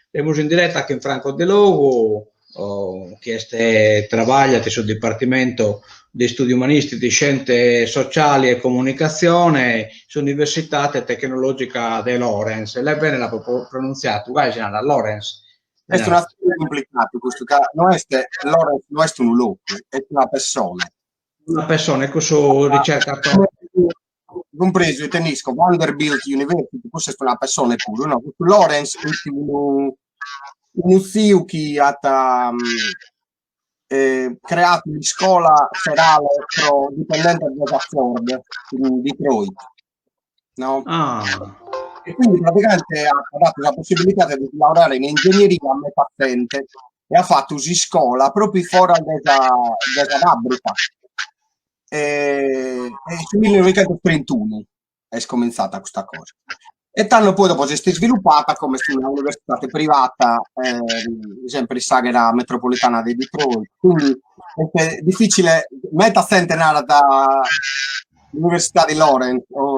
Semus in diretta chin Franco Delogu, chi est traballat in su Dipartimento de Studi Umanistici, Scienze Sociali e Comunicazione, s'Universitate Tecnologica de Lawrence. Lei bene l'apo pronuntziadu, gai si narat Lawrence. Est una storia cumplicada custu, ca no est Lawrence no est unu logu, est una persone. Una persone, cussu ricercatore. Cumpresu, ite nd'isco, Vanderbilt University, cussa est una persone puru, no? Custu Lawrence est unu unu tziu chi at creadu un'iscola serale pro dipendentes de sa Ford in Detroit, no? Ah. E quindi praticamente at datu sa possibilidade de si laureare in ingegneria a meta zente e at fatu s'iscola propriu foras de sa de sa fabbrica. E in su millinoighentostrintuno est comintzata custa cosa. E tando poi dopo s'est sviluppata come una universitate privata, sempre in s'àghera metropolitana de Detroit. Quindi est difficile, meta zente narat Università di Lawrence o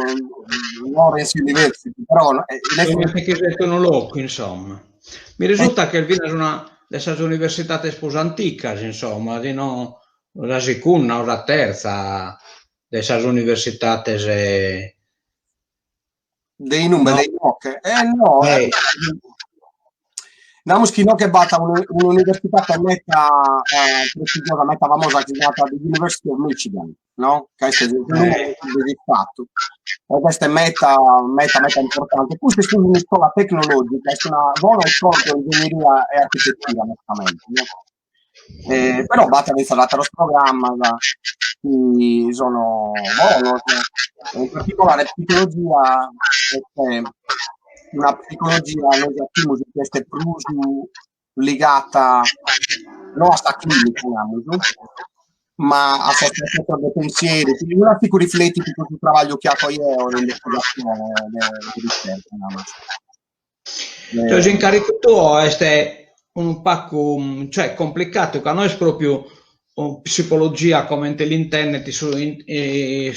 Lawrence University, però in effetti est unu locu, insomma. Mi risultat chi est finas una de sas universitates prus anticas, insomma, si no sa secunda o sa terza de sas universitates De inumbe, de inoche? Eh no, eh. Namus chi inoche b'at un'universitate meta eh, prestigiosa, meta famosa chi si narat The University of Michigan, no? Ca est su numene de s'istatu. E est meta, meta, meta importante. Custa est un'iscola tecnologica, est una bona iscola pro ingegneria e architetura, mescamente, no? Eh, però b'at fintzas àteros programmas. chi sono bonos, in particolare psicologia est una psicologia, nois 'atimus chi est prus ligata no a sa clinica, namus, ma a sos processos de pensieri, un'articu rifletit su trabagliu chi apo jeo de investigazione, de ricerca, namus. Cioè s'incaricu tuo est unu pagu, cioè complicatu, ca no est propriu psicologia comente l'intendent in su in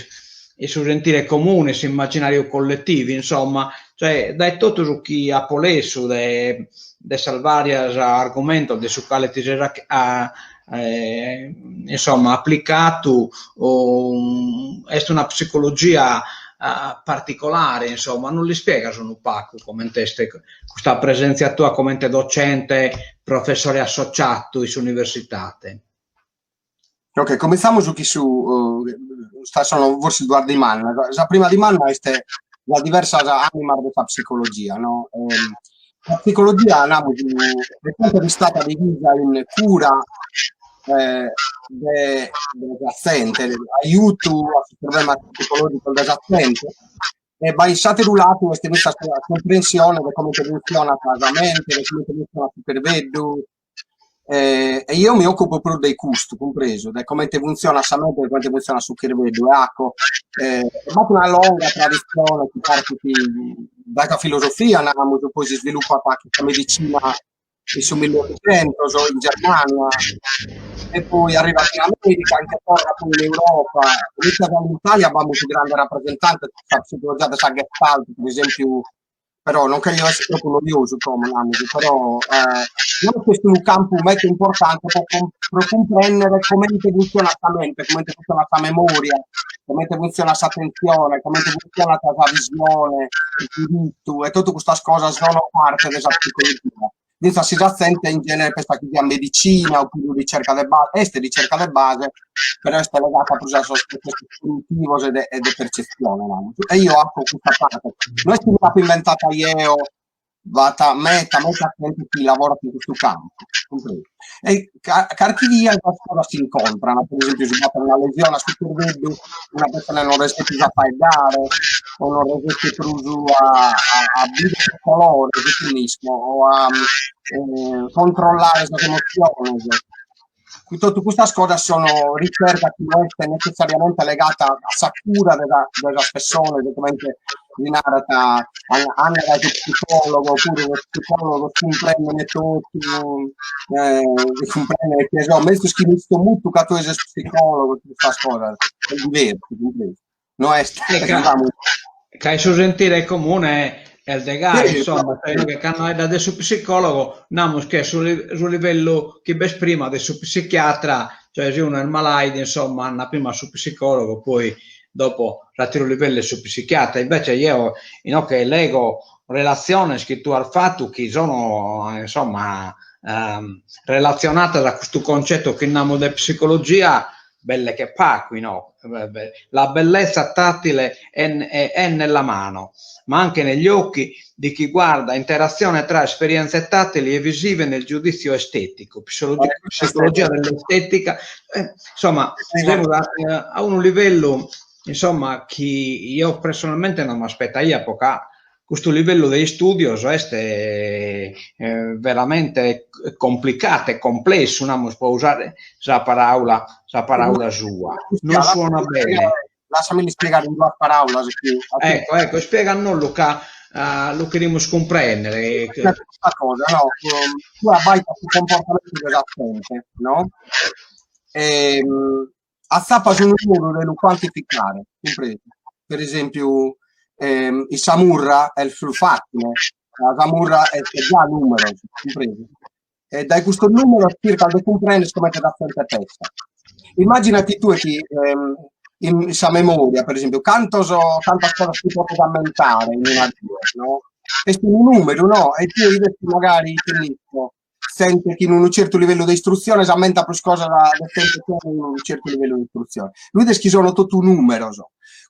su sentire comune, s'immaginariu colletivu, insomma, cioè dae totu su chi apo lessu de de sas varias argumentos de su cale ti ses a insomma aplicatu est una psicologia particolare, insomma, nos l'ispiegas unu pagu comente est custa presèntzia tua comente docente, professore associatu in s'universitate? Ok, cominzamus chi su, custas sono forsis duas dimandas. Sa prima dimanda est sas diversas animas de sa psicologia, no? Sa psicologia, namus, est sempre istada divisa in cura de de sa zente, aiutu a sos problemas psicologicos de sa zente, e in s'ateru latu est fintzas sa cumprensione de comente funtzionat sa mente, de comente funtzionat su cherveddu, e eo mi occupo prus de custu, cumpresu, de comente funtzionat sa mente, de comente funtzionat su cherveddu, e aco b'at una longa traditzione chi partit dae sa filosofia, naramus, poi si sviluppat cun sa medicina in su milliottighentos in Germania e poi arrivat in America, nche torrat poi in Europa, fintzas in Italia b'amus su grande rappresentante, sa psicologia de sa Gestalt, per esempiu, però non cherjo esser tropu noiosu como, namus, però eh, est unu campu meda importante pro, pro cumprèndere comente funtzionat sa mente, comente funtzionat sa memoria, comente funtzionat s'atentzione, comente funtzionat sa visione, su giuditzu e totu custas cosas sono parte de sa psicologia. Fintzas si sa zente in genere pensat chi siat medicina oppuru ricerca de base, est ricerca de base, però est legata prus a sos processos cognitivos e de, e de percetzione, namus. E io apo custa parte. No est chi mi l'apo inventata jeo, b'at meta, meta zente chi lavorat in custu campu, cumpresu? E carchi bia sas cosas si incontran, per esempiu si b'at una lesione a su cherveddu, una persona non resessit prus a faeddare o non resessit prus a a bìdere sos colores, finisco, o a controllare sas emotziones. Totu custas cosas sono ricerca chi no est necessariamente legata a sa cura de sa de sas pessones, comente si narat andat a su psicologo oppuru sos psicologos cumprenden totu, cumprenden chi so mezus chi m'isto mutu ca tue ses psicologo, custas cosas, est diversu, cumpresu, no est Ca in su sentire comune est de gai, insomma, cioè inoghe cando 'aeddat de su psicologo namus chi est su su livellu chi b'est prima de su psichiatra, cioè si unu est malaidu insomma andat prima a su psicologo poi dopo s'atteru livellu est su psichiatra, invece jeo inoghe lego relatziones chi tue as fatu chi sono insomma relazionadas a custu concetto chi namus de psicologia belle che pagu no, la bellezza tattile è è nella mano, ma anche negli occhi di chi guarda, interazione tra esperienze tattili e visive nel giudizio estetico, psicologia dell'estetica, insomma semus a unu livellu insomma chi eo personalmente non m'aspettaia po ca Custu livellu de istùdios est veramente complicatu e complessu, namus, pro usare sa paràula sa paràula sua. Non suonat bene. Lassamì ispiegare in duas paràulas. Ecco, ecco, ispiega nos lu ca lu cherimus cumprèndere. Custa cosa, no? Tue abbaidas su cumportamentu de sa zente, no? E atzapas unu modu de lu cuantificare, cumpresu? Per esempiu, ehm, in sa murra est prus fàtzile, sa murra est già numeros, cumpresu? E dae custos numeros chircas de cumprender comente sa zente pessat. Immaginati tue chi ehm, in sa memoria, per esempiu, cantos, cantas cosas ti podes ammentare in una die, no? Est unu numeru, no? E tue 'ides chi magari, ite nd'isco, zente chin unu certu livellu de istrutzione s'ammentat prus cosas de zente chene unu certu livellu de istrutzione. Lu 'ides chi sono totu numeros.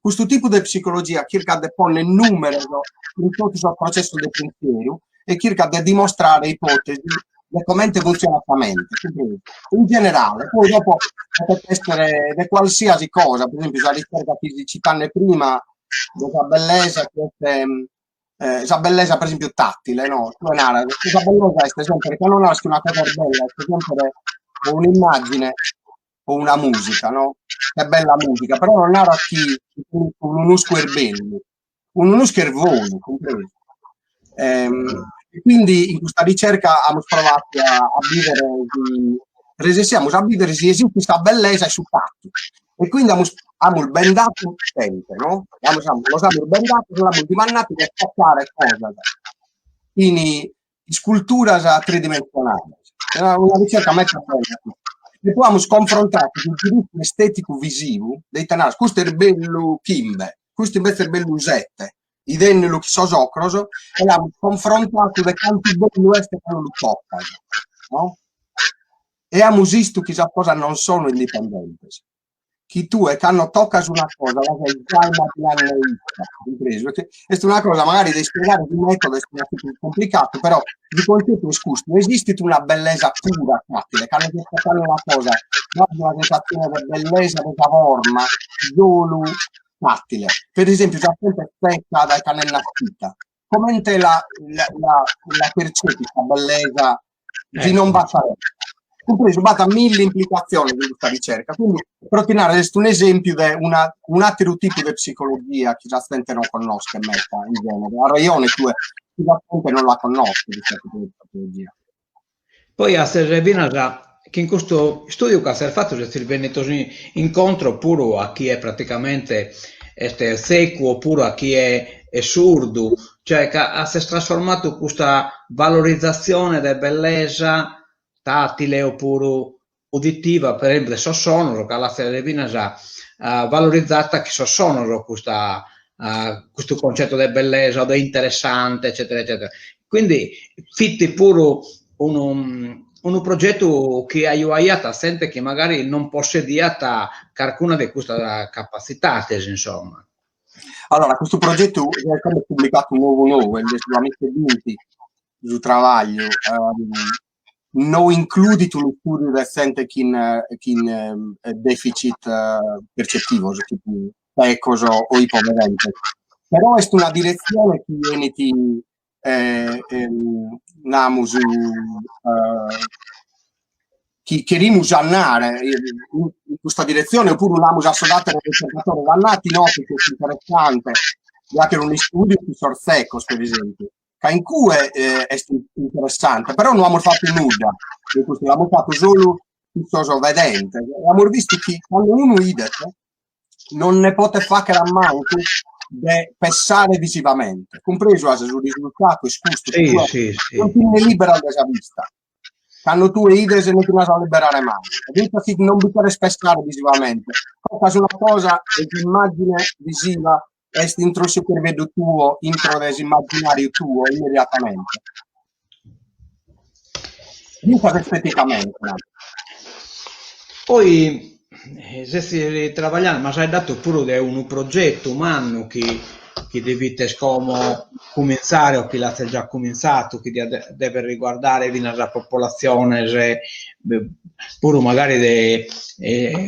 Custu tipu de psicologia chircat de ponner numeros in totu sos processos de pensieru e chircat de dimostrare ipotesi. de comente funtzionat sa mente, cumprendi? In generale, poi dopo podet essere de qualsiasi cosa, per esempiu sa ricerca chi si citande prima de sa bellesa chi est sa bellesa per esempiu tattile, no, tue naras sa bellesa est sempre, cando naras chi una cosa est bella est sempre o un'immagine o una musica, no, est bella musica, però non naras chi unu nuscu est bellu, unu nuscu est bonu, cumprendi? E quindi in custa ricerca amus provadu a a bìdere si resessiamus a bìdere si esistit sa bellesa 'e su tatu e quindi amus amus bendadu zente, no, amus los amus bendados e l'amus dimandadu de toccare cosas in isculturas tridimensionales, una ricerca meda bella. E poi amus confrontadu su giudìtziu estèticu visivu de ite naras, custu est bellu chimbe, custu invece est bellu sete, 'idendelu chin sos ocros e l'amus confrontadu de cantu bellu est cando lu tocas, no? E amus 'istu chi sas cosas non sono indipendentes. chi tue cando tocas una cosa la ses già immaginande issa, cumpresu? Est una cosa magari de ispiegare su metodo est unu pagu cumplicadu, però su concettu est custu, no esistit una bellesa pura tattile, cando ses tocande una cosa no as una sensazione de bellesa de sa forma solu tattile, per esempiu sa zente est zeca dae cando est naschida, comente la la la percepit sa bellesa si non b'at sa Cumpresu, b'at milli implicatziones in custa ricerca, quindi pro ti narrer est un'esempiu de una un'atteru tipu de psicologia chi sa zente non connoschet meda in genere, as rejone tue, chi sa zente non la connoschet custa tipu de psicologia. Poi azes finas chi in custu istudiu chi azes fatu sezis bennidos incontro puru a chie praticamente est tzecu opuru a chie est surdu, cioè ca azes trasformadu custa valorizatzione de bellesa tàtile opuru uditiva, per esempio de sos sonos, ca l'azes finas valorizada chin sos sonos custa custu concetto de bellesa o de interessante eccetera eccetera. Quindi fit puru unu unu progetu chi ajuaiat a zente chi magari non possediat carcuna de custas capatzidades, insomma. Allora, custu progetu est publicadu nou nou, est de su duamilla e binti, su trabagliu, no includit unu studiu de zente chin chin deficit percettivos, tipu tzecos o ipovedentes, però est una diretzione chi 'enit namus chi cherimus andare in custa diretzione, opuru namus a sos àteros ricercadores andati no, perché est interessante de fagher un'istudiu cun sos tzecos, per esempiu, ca in cue est interessante, però no amus fatu nudda de custu, l'amus fatu solu cun sos vedentes e amus bistu chi cando unu 'idet non ne potet fagher a mancu de pessare visivamente, cumpresu as su risultadu est custu, sì, tue sì, sì. non ti nde liberas de sa vista, cando tue 'ides non ti nd'as a liberare mai, e fintzas si non bi cheres pessare visivamente, tocas una cosa e s'immagine visiva est intro su cherveddu tuo, intro de s'immaginariu tuo immediatamente. Fintzas esteticamente. Poi sezis trabagliende, m'as faeddadu puru de unu progetu mannu chi chi devites como cumintzare o chi l'azes già cumintzadu, chi diat dever riguardare finas a popolatziones puru magari de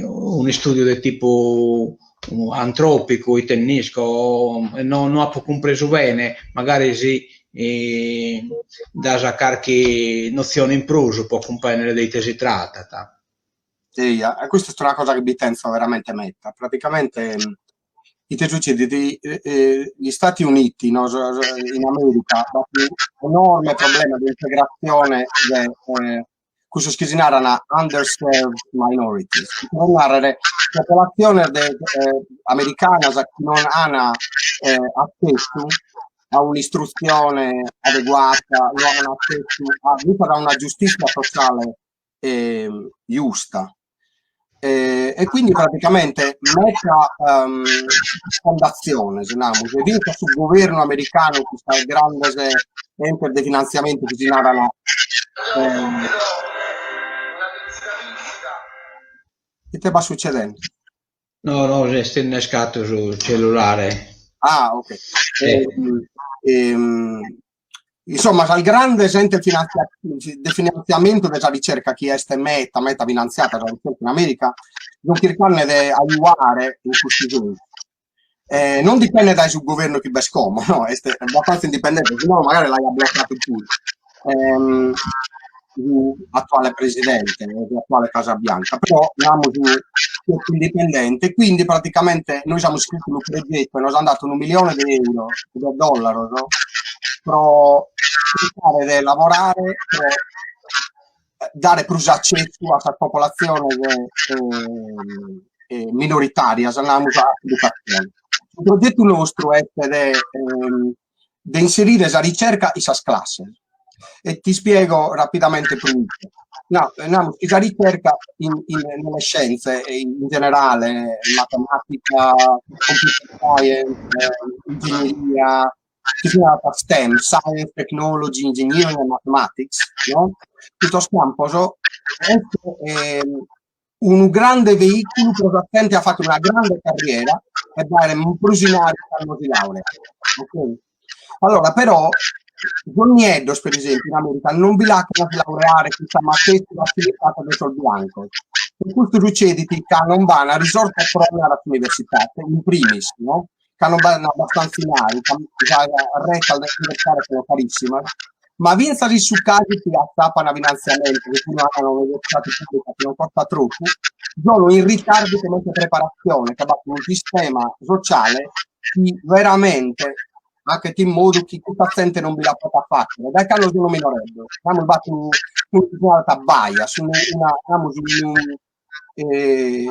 un'istudiu de tipu antròpicu, ite nd'isco, no no apo cumpresu bene, magari si das carchi notzione in prus po cumprèndere de ite si tratat. Eia, custa est una cosa chi bi tenzo veramente meda. Praticamente ite sucedit, gli Stati Uniti, no, in America, b'at un'enorme problema de integratzione de cussos chi si naran underserved minorities, chi cheret nàrrere popolatziones de americanas chi non an atzessu a un'istrutzione adeguata, no an atzessu a fintzas a una giustìtzia sotziale giusta. E quindi praticamente meda fondatziones, namus, e fintzas su guvernu americanu cun sas grandes entes de finantziamentu chi si naran Ite b'at sucedende? No, no, s'est innescadu su cellulare. Ah, ok. Insomma, sas grandes entes de finantziamentu de sa ricerca chi est meta meta finantziata sa ricerca in America, sunt chircande de agiuare in custu sensu. Eh, non dipendet dae su governu chi b'est como, no, est abbastanza indipendente, si no magari l'aiat blocadu puru. Ehm, su attuale presidente, l'attuale Casa Bianca, però namus est indipendente, quindi praticamente noi amus iscritu unu progetu e nos an datu unu milione de euro, de dollaros, pro chircare de lavorare pro dare prus accessu a sas popolatziones eh, minoritàrias, namus, a s'educatzione. Su progetu nostru est de, eh, de inserire sa ricerca in sas classes. E ti spiego rapidamente proite. No, namus chi sa ricerca in, in, nelle scienze in generale, matematica, computer science, ingegneria, chi si narat STEM, Science, Technology, Engineering and Mathematics, no? Custos campos est eh, unu grande veiculu pro sa zente a fagher una grande carriera e b'aere prus dinari cando si laureat. Ok? Allora, però, sos nieddos, per esempio, in America non bi l'achen a si laureare cun sa matessi facilidade de sos biancos. E custu sucedit ca non b'an risorsas pro andare a s'universitate, in primis, no? Ca non b'an abbastanza dinari, ca sas retas de s'universitade sono carissimas, ma fintzas in su casu chi atzapan finantziamentu, chi puru an un'universitate pubblica chi non costat tropu, sono in ritardu comente preparatzione, ca b'at unu sistema sociale chi veramente faghet in modu chi custa zente non bi la potat fagher, dae cando sono minoreddos, namus b'at unu, unu si narat bias, unu, una, namus unu, eh,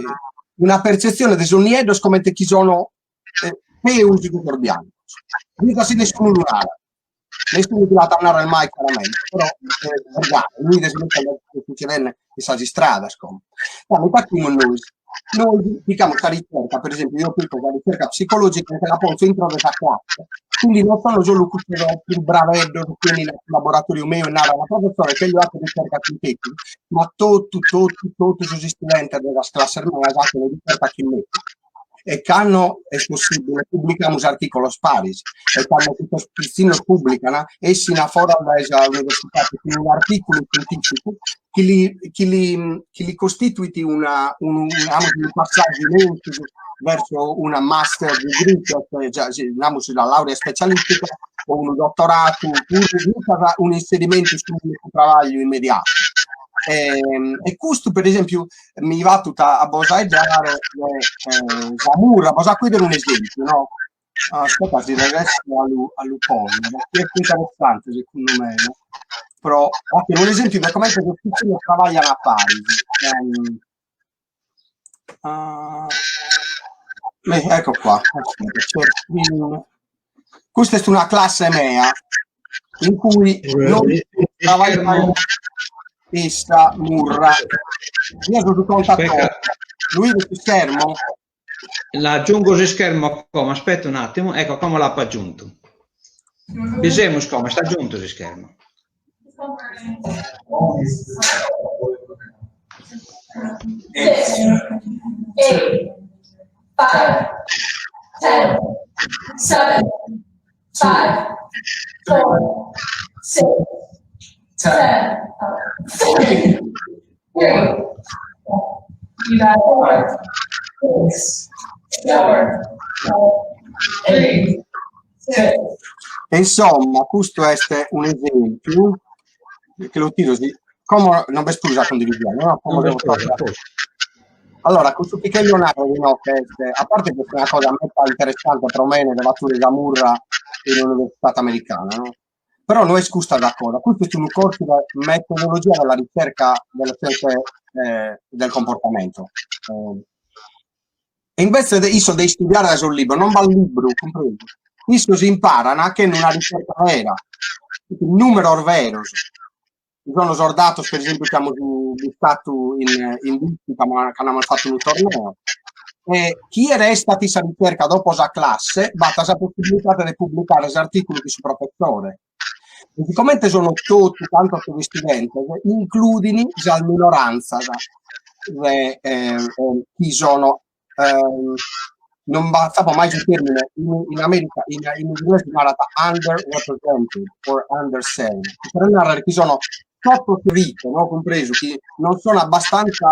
una percetzione de sos nieddos comente chi sono eh, peus de sos biancos. Fintzas si nessunu lu narat. Nessunu ti l'at a narrer mai chiaramente, però est gai, lu 'ides ite succedende in sas istradas como. Tando ite 'achimus nois? Nois picamus sa ricerca, per esempio io pico sa ricerca psicologica e nche la ponzo intro de sa classe, quindi non sono solu cussos prus braveddos chi 'enin a su laboratoriu meu e naran, professore cherjo 'acher ricerca cun tegus, ma totu totu totu sos istudentes de sas classes meas 'achen ricerca chin megus. E cando est possìbile publicamus artìculos paris e cando custos pitzinnos pùblican essin a foras dae sa universidade cun un'artìculu iscientìficu chi li chi li chi li costituit una unu unu passàgiu in antis verso una master degree chi est già namus sa laurea specialistica o unu dottoratu puru fintzas un'inserimentu in su mundu de su trabagliu immediatu. E custu per esempiu mi fatut a bos aeddare de sa murra, bos aco 'ider un'esempiu, no? Aspetta si resesso a lu a lu ponner, chi est interessante segundu me, no? Pro fagher un'esempiu de comente sos pitzinnos trabaglian a paris. Ecco qua, custa est una classe mea in cui noi trabagliamus issa murra. Io so su contatore. Lu 'ides s'ischermo? L'aggiungo s'ischermo como, aspetta un attimo, ecco como l'apo aggiuntu. Bi semus como, est aggiuntu s'ischermo. Six, eight, five, ten, seven, five, four, six, ten, three, three, four, six, four, three, six. E insomma, custu est un'esempiu che lu tiro si como non b'est prus sa condivisione, no? Como devo torrare. Allora, custu chi cherjo narrer no, che est, a parte che est una cosa meta interessante pro mene de batire sa murra in un'universitate americana, no? Però no est custa sa cosa, custu est unu corsu de metodologia della ricerca delle scienze eh, del comportamento. Eh, e invece de issos de istudiare dae sos libros, non b'at libru, cumprendi? Issos imparan achende una ricerca vera, numeros veros. Bi sono sos datos, per esempio, chi amus bistatu in in Bìlgica, cando amus fatu unu torneo. E chie restat in sa ricerca dopo sa classe b'at sa possibilidade de publicare s'artìculu chin su professore. E sicomente sono totu cantos sos istudentes, includin sas minorantzas de chi sono. Non b'atzapo mai su tèrmine, in in America, in in inglesu narat underrepresented or underserved, cheret nàrrere chi sono sottoservite, no, cumpresu, chi non sono abbastanza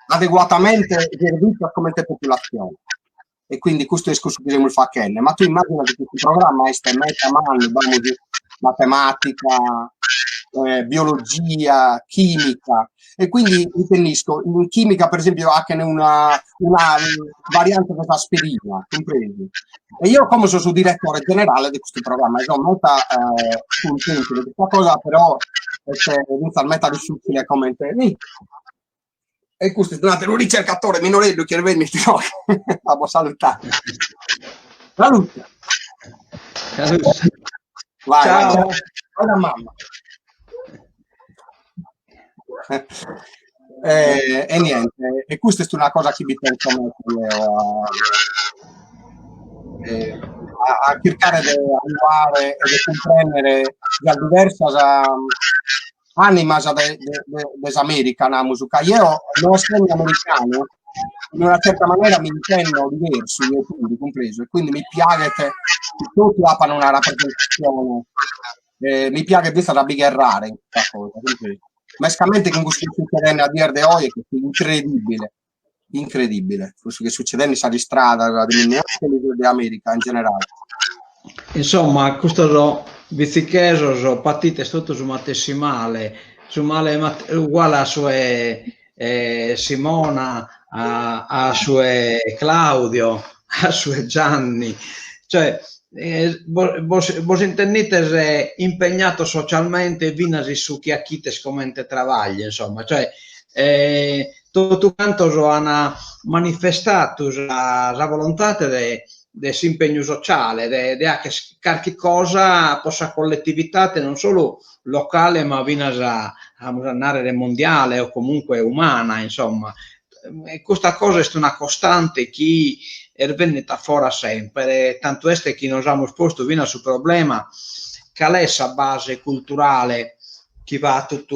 adeguatamente servitas comente populatzione. E quindi custu est cussu chi semus faghende. Ma tui immagina chi custu programma est meda mannu, b'amus matematica, biologia, chimica, e quindi ite nd'isco, in chimica per esempio faghen una una variante de s'aspirina, cumpresu? E io como so su direttore generale de custu programma e so meda cuntentu de custa cosa, però est finzas meda difficile comente E custu est un'ateru ricercatore minoreddu chi est bennidu inoghe a bos salutare. Saluta. Vai, Ciao. vai, vai da mamma. E, e niente, e custa est una cosa chi bi penso meda deo a, eh, a, a chircare de ajuare e de cumprèndere sas diversas animas de, de, de, de s'America, namus, ca jeo no essende americanu, in una certa manera mi intendo diversu, jeo puru, cumpresu, e quindi mi piaghet chi totu apan una rappresentazione, eh, mi piaghet fintzas a bi gherrare in custa cosa, cumpresu. Mescamente cun cussu chi est succedende a dies de oe, chi est incredibile, incredibile, cussu chi est succedende in sas istradas de Minneapolis e de America in generale. Insomma, custos bitzichesos patites totu su matessi male, su male uguale a su 'e Simona, a a su 'e Claudio, a su 'e Gianni, cioè bos bos intendites impegnados socialmente finas in su chi 'achites comente trabagliu, insomma, cioè Totu cantos an manifestadu sa sa volontade de de s'impegnu sociale, de de 'acher carchi cosa po sa collettivitade non solu locale ma finas, amus a narrer, mondiale o comunque umana, insomma. E custa cosa est una costante chi est bennida a fora semper, tantu est chi nos amus postu finas su problema cale est sa base culturale chi fatit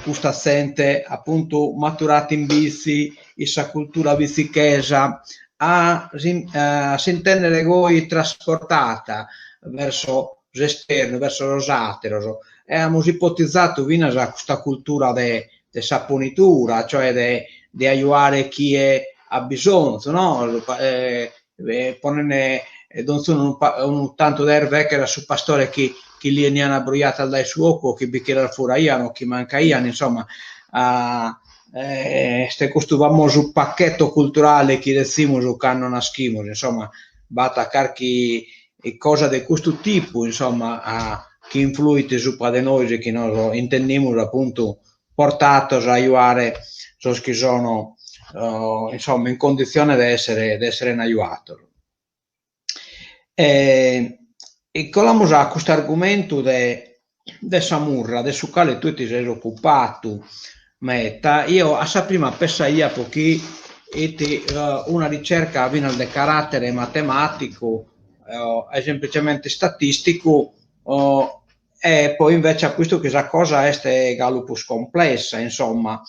Custa zente apuntu maturata in Bitzi, in sa cultura bitzichesa, a s'intèndere goi trasportata verso s'esternu, verso sos àteros, e amus ipotizadu finas custa cultura de de sa ponitura, cioè de de ajuare chie at bisonzu, no, ponende donzunu unu tantu de erveghes a su pastore chi chi li 'enian brujadas dae su 'ocu o chi bi che las furaian o chi mancaian, insomma, est custu famosu pacchetto culturale chi retzimus cando naschimus, insomma, b'at carchi cosa de custu tipu, insomma, chi influit supra de nois e chi nos intendimus apuntu portados a ajuare sos chi sono insomma in conditzione de essere de esseren ajuados. E e colamus a custu argumentu de de sa murra, de su cale tue ti ses ocupadu meta, eo a sa prima pessaia po chi 'it una ricerca finas de caratere matematicu e semplicemente statisticu E poi invece apo 'istu chi sa cosa est galu prus complessa, insomma,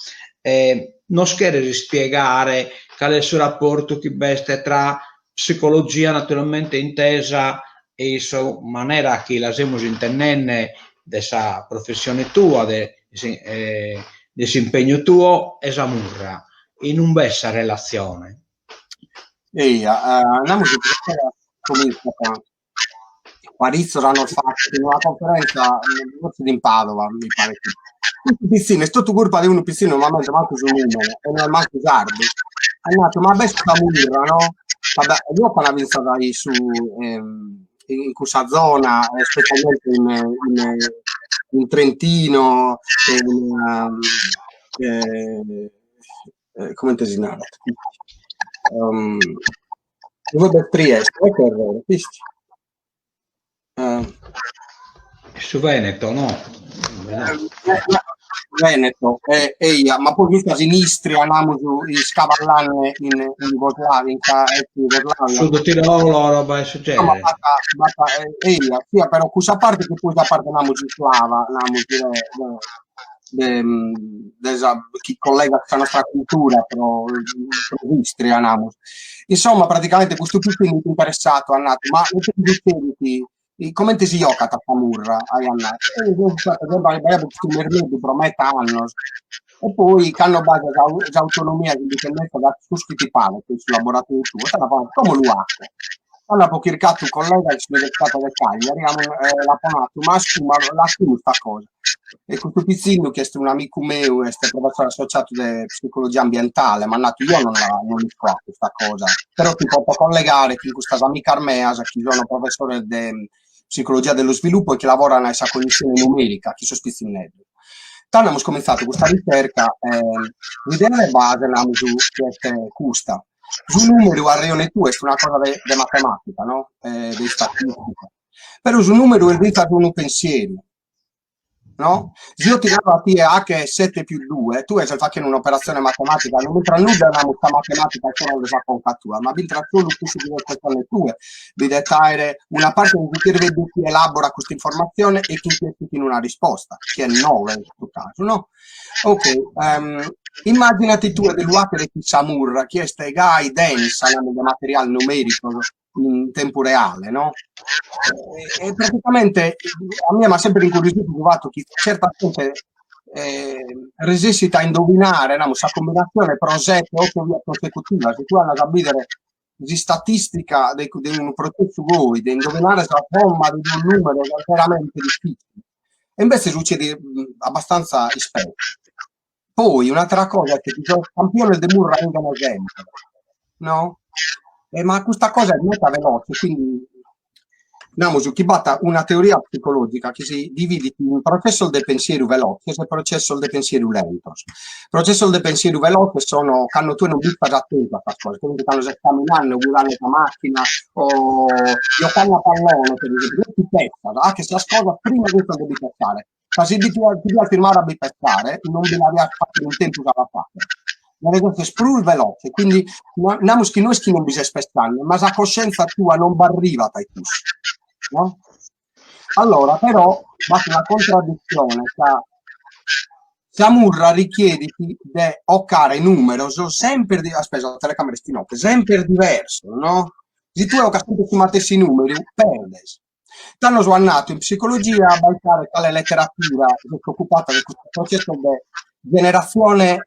nos cheres ispiegare cale est su raportu chi b'est tra psicologia naturalmente intesa in sa manera chi la semus intendende de sa professione tua, de de s'impegnu tuo e sa murra, in umbe est sa relatzione? Eja, namus chi comintzat Paritzos annos faghet in una conferenza fortzis in Padova, mi paret. Custu pitzinnu est totu curpa de unu pitzinnu, non m'ammento mancu su numene e no est mancu sardu, at natu, ma b'est sa murra, no? Vabbè, eo apo fintzas in su in cussa zona, specialmente in in in Trentino in comente si narat Ue b'est Trieste, ecco errore, bisti. Uh. Su Veneto, no? Veneto, eh, eia, ma poi fintzas in Istria namus iscavallanne in, in Jugoslavia, in sa ex Jugoslavia. Sud Tirolo, roba 'e su genere. No, ma b'at, b'at, eh, eia, sia, però cussa parte chi poi sa parte namus islava, namus de, de... de de sa chi collegat sa nostra cultura pro pro s'Istria, namus. Insomma, praticamente custu pitzinnu fit interessadu, at nadu, ma ite sutzedit comente si giocat a sa murra, aiat nadu. E b'aiat custu mermeddu pro meta annos. E poi cando b'at s'autonomia e s'indipendenza da cussu chi ti paret in su laboratoriu tuo, tando apo nadu, como lu 'aco. Tando apo chircadu collegas in s'Università de Cagliari, e l'apo nadu, ma ascu, ma l'achimus custa cosa. E custu pitzinnu, chi est un'amicu meu, est professore associatu de psicologia ambientale, m'at nadu, io non la non l'isco 'acher custa cosa, però ti poto collegare chin custas amicas meas chi sono professores de psicologia dello sviluppo e chi lavoran in sa cognizione numerica chin sos pitzinneddos. Tando amus comintzadu custa ricerca e s'idea de base namus chi est custa, su numeru as rejone tue est una cosa de de matematica no, de istatistica, però su numeru est fintzas unu pensieru no? Si eo ti naro a tie 'ache sette più due, tue ses fachende un'operazione matematica, non b'intrat nudda namus sa matematica fora de sa conca tua, ma b'intrat solu cussu chi ses pensende tue, bi det aere una parte de su cherveddu chi elaborat custa informatzione e chi nch'essit in una risposta, chi est nove in custu casu, no? Ok, um, immaginati tue de lu 'achere chin sa murra, chi est gai densa namus de materiale numerico, in tempu reale, no? E praticamente a mie m'at sempre incuriosidu su fatu chi certa zente eh, resessit a indovinare, namus, sa combinatzione pro sete, oto vias consecutivas, si tue andas a bìdere s'istatistica de de unu protzessu goi, de indovinare sa somma de duos numeros est veramente difficile. E invece succedit abbastanza ispesso. Poi un'atera cosa est chi sos campiones de murra 'inchen sempre, no? E ma custa cosa est meta veloce, quindi namus chi b'at una teoria psicologica chi si dividit in processos de pensieru veloces e processos de pensieru lentos. Processos de pensieru veloces sono cando tue non bistas atentu a sas cosas, comente cando ses caminande o guidande sa macchina o giocande a pallone, per esempio, tue ti pessas, 'aches sas cosas prima fintzas de bi pessare Ca si bi ti dias firmare a bi pessare, non bi la dias fagher in tempus a la fagher. Deves esser prus veloce, quindi namus chi no est chi non bi ses pessande, ma sa coscienza tua non b'arrivat a cussu, no? Allora, però, b'at una contraddizione ca sa murra richiedit de 'ocare numeros semper, aspetta, sa telecamera est inoghe, semper diversos, no? Si tue 'ocas sempre su matessi numeru, perdes. Tando so andadu in psicologia a abaitare cale letteratura s'est occupata de custu processo de generatzione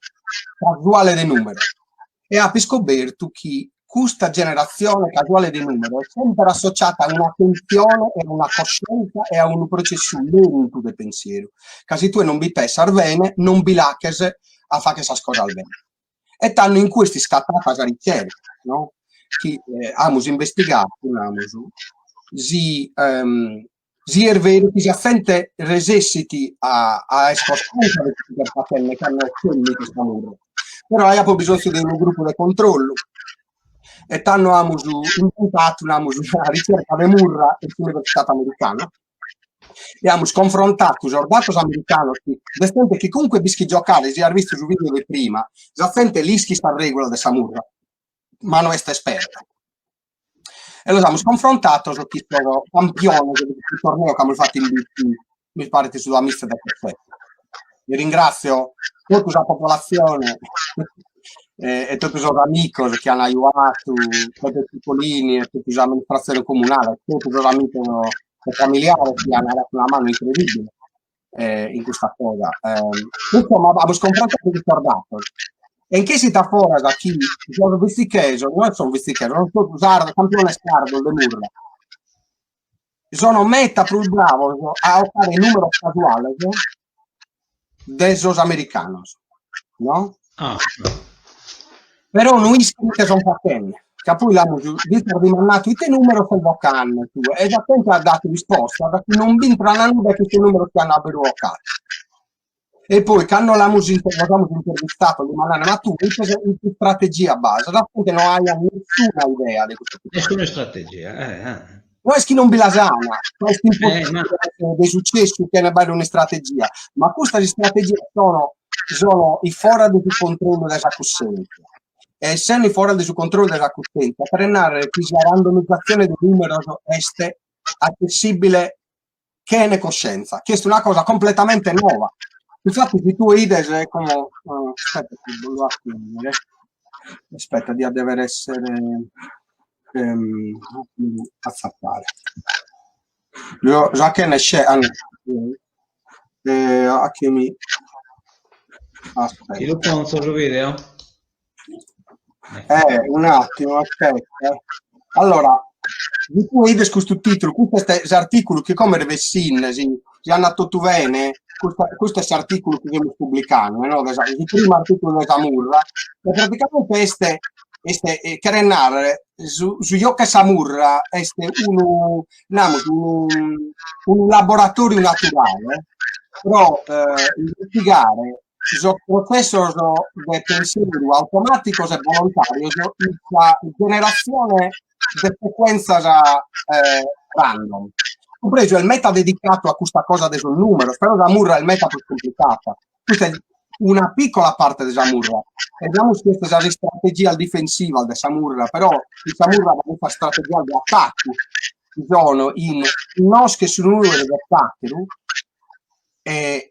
casuale de numeros e apo iscobertu chi custa generatzione casuale de numeros est semper associata a un'atentzione e a una coscienza e a unu processu lentu de pensieru, ca si tue non bi pessas bene non bi l'aches a fagher sas cosas bene. E tando in cue est iscatata sa ricerca, no? Chi eh, amus investigadu, namus, si, um, si est veru chi sa zente resessit a, a esser cosciente de su chi est fatende cando est sa murra. Però aiapo bisonzu de unu grupu de controllu e tando amus inventadu, namus, una ricerca de murra in s'universitate americana e amus confrontadu sos datos americanos chi de zente chi comunque b'ischit giocare, si as bistu su video de prima, sa zente l'ischit sas regulas de sa murra, ma no est esperta. E los amus confrontados chin sos campiones de custu torneo chi amus fatu in Bitti, mi paret su duamìgia dechesete. Vi ringrazio totu sa popolatzione e, e totu sos amicos chi an ajuadu, Pepe Cipollini e totu s'amministratzione comunale, totu sos amicos e familiares chi an dadu una manu incredibile eh, in custa cosa. Eh, insomma, amus confrontadu custos datos. E nch'essit a foras chi sos bitzichesos, no sos bitzichesos, non totu sardos, campiones sardos de murra, sono meta prus bravos a 'ocare numeros casuales de sos americanos, no? Ah. Però no ischin ite son fatende, ca poi l'amus fintzas dimandadu ite numeros ses 'ocande tue e sa zente at dadu risposta chi non b'intran nudda custos numeros chi an aberu 'ocadu. E poi cando l'amus los amus intervistadu dimandende ma tu ite ite istrategia b'as, sa zente no aiat nessuna idea de custu. Nessuna istrategia, eh, eh. No est chi non bi las ana, ma est impossibile eh, de successu chene b'aere un'istrategia, ma custas istrategias sono sono fora de su controllu de sa cussèntzia. E essende fora de su controllu de sa cussèntzia, cheret nàrrere chi sa randomizatzione de nùmeros est accessibile chene coscienza, chi est una cosa completamente nova. Infatti si tue 'ides como, aspetta chi lu apo aspetta diat dever essere atzapare. Lu achene achemi Ti lu ponzo su video? Un attimo, aspetta. Allora, si tue 'ides custu titulu, custu est s'articulu chi como est bessinde, si si andat totu bene, custa custu est s'articulu chi semus publicande, no, de sa su primu articulu de sa murra, e praticamente est est cheret narrer su su giocu 'e sa murra est unu namus unu unu laboratoriu naturale pro investigare sos protzessos de penseru automàticos e volontàrios in sa generatzione de secuèntzias random. Cumpresu, est meta dedicadu a custa cosa de sos nùmeros, però sa murra est meta prus cumplicada. Custa est una pìcola parte de sa murra. E namus chi est sas istrategias difensivas de sa murra, però in sa murra b'at fintzas istrategias de atacu chi sono in connoscher su nùmeru de s'àteru e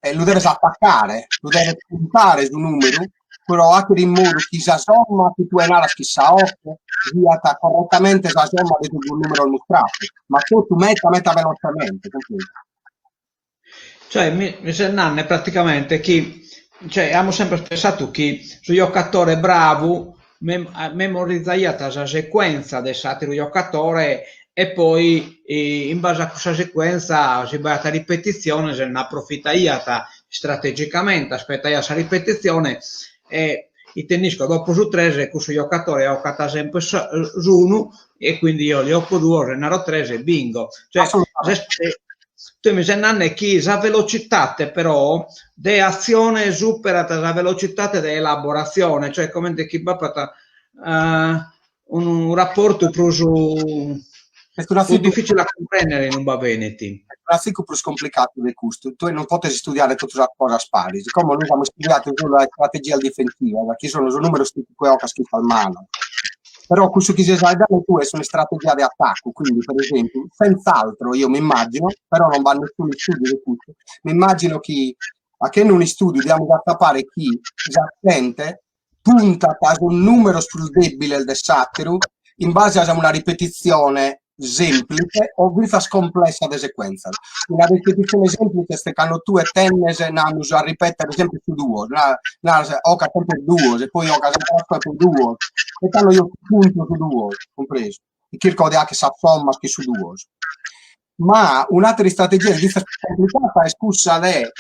e lu deves atacare, lu deves puntare su numeru pro achere in modu chi sa somma chi tue naras chi sa 'oche siat correttamente sa somma de sos duos numeros mustrados, ma totu meta meta velocemente, cumpresu. Cioè mi mi ses nande praticamente chi, cioè amus sempre pensadu chi su giocatore bravu memorizaiat sa secuentza de s'ateru giocatore e poi in base a cussa secuentza si b'aiat ripetitziones nd'aprofitaiat strategicamente, aspetaiat sa ripetitzione e ite nd'isco dopo su tres cussu giocatore 'ocat sempre s'unu e quindi eo li 'oco duos e naro tres e bingo. Cioè tue mi ses nande chi sa velocitate però de atzione superat sa velocitate de elaboratzione, cioè comente chi b'apat unu raportu prus prus difficile a cumprendere inumba benit. Est un'azigu prus complicadu de custu, tue non podes istudiare totu sas cosas paris, como nois amus istudiadu solu sas istrategias difensivas, chi sono sos numeros chi tue 'ocas chin sas manos, però cussu chi ses faeddende tue est un'istrategia de atacu, quindi per esempiu, senz'altro io m'immagino, però non b'at nessunu istudiu de custu, m'immagino chi achende un'istudiu diamus atzapare chi sa zente puntat a sos nùmeros prus dèbiles de s'àteru in base a una ripetitzione sèmplitze o fintzas complessa de secuèntzias. Una ripetitzione sèmplitze est cando tue tendes, namus, a ripètere semper su duos, naras 'oca semper duos e poi 'ocas ancora e poi duos, e tando eo punto su duos, cumpresu? E chirco de 'acher sas sommas chin su duos. Ma un'àtera istrategia fintzas prus complicada est cussa de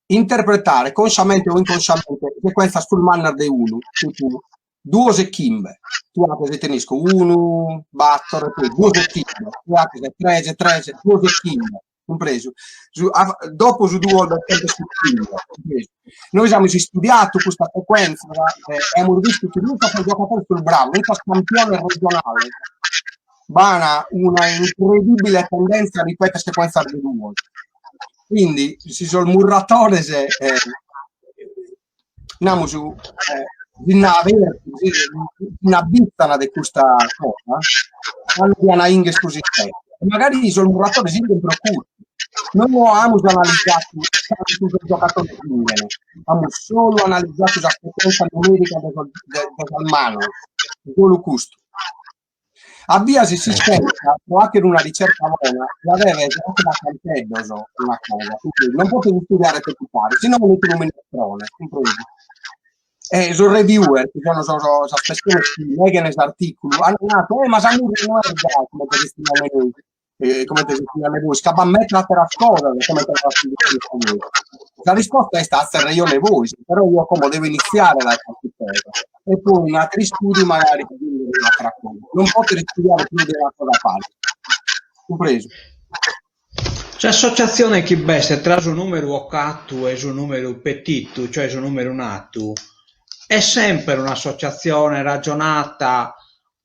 Interpretare, consciamente o inconsciamente, secuèntzias prus mannas de unu, tipu duos e chimbe, tue 'aches ite nd'isco, unu, bator, e poi duos e chimbe, tue 'aches tres e tres, duos e chimbe, cumpresu? Su dopo su duos b'est sempre su chimbe, cumpresu? Nois amus istudiadu custa secuèntzia e amus bistu chi fintzas sos giocadores prus bravos, fintzas campiones regionales, b'an una incredibile tendenza a ripetere secuèntzias de duos. Quindi si sos murratores eh, namus eh, si nd'avertin, si nd'abbizzan de custa cosa, tando dian a ingher prus in Magari sos murratores inghen pro custu. Non amus analizadu cantu sos giocadores inghen, amus solu analizadu sa secuèntzia numerica de sos de sas manos, solu custu. A bias s'iscientzia, pro 'achere una ricerca bona, la deves 'achere a canteddos una cosa, cumpresu, non podes istudiare totu paris, si no benit unu minestrone, cumpresu. E sos reviewer, chi sono sos sas pessonas chi leghen s'articulu, an nadu, eh ma sa murra no est gai comente s'istudian nois eh, comente s'istudian bois, ca b'at meta àteras cosas comente la La risposta est azes rejone bois, però io como devo iniziare dae carchi cosa e poi in ateri studi magari un'atera cosa. Non poter istudiare pius de una cosa paris. Cumpresu? S'associatzione chi b'est tra su nùmeru ocatu e su nùmeru petitu, cioè su nùmeru natu, est semper un'associatzione ragionata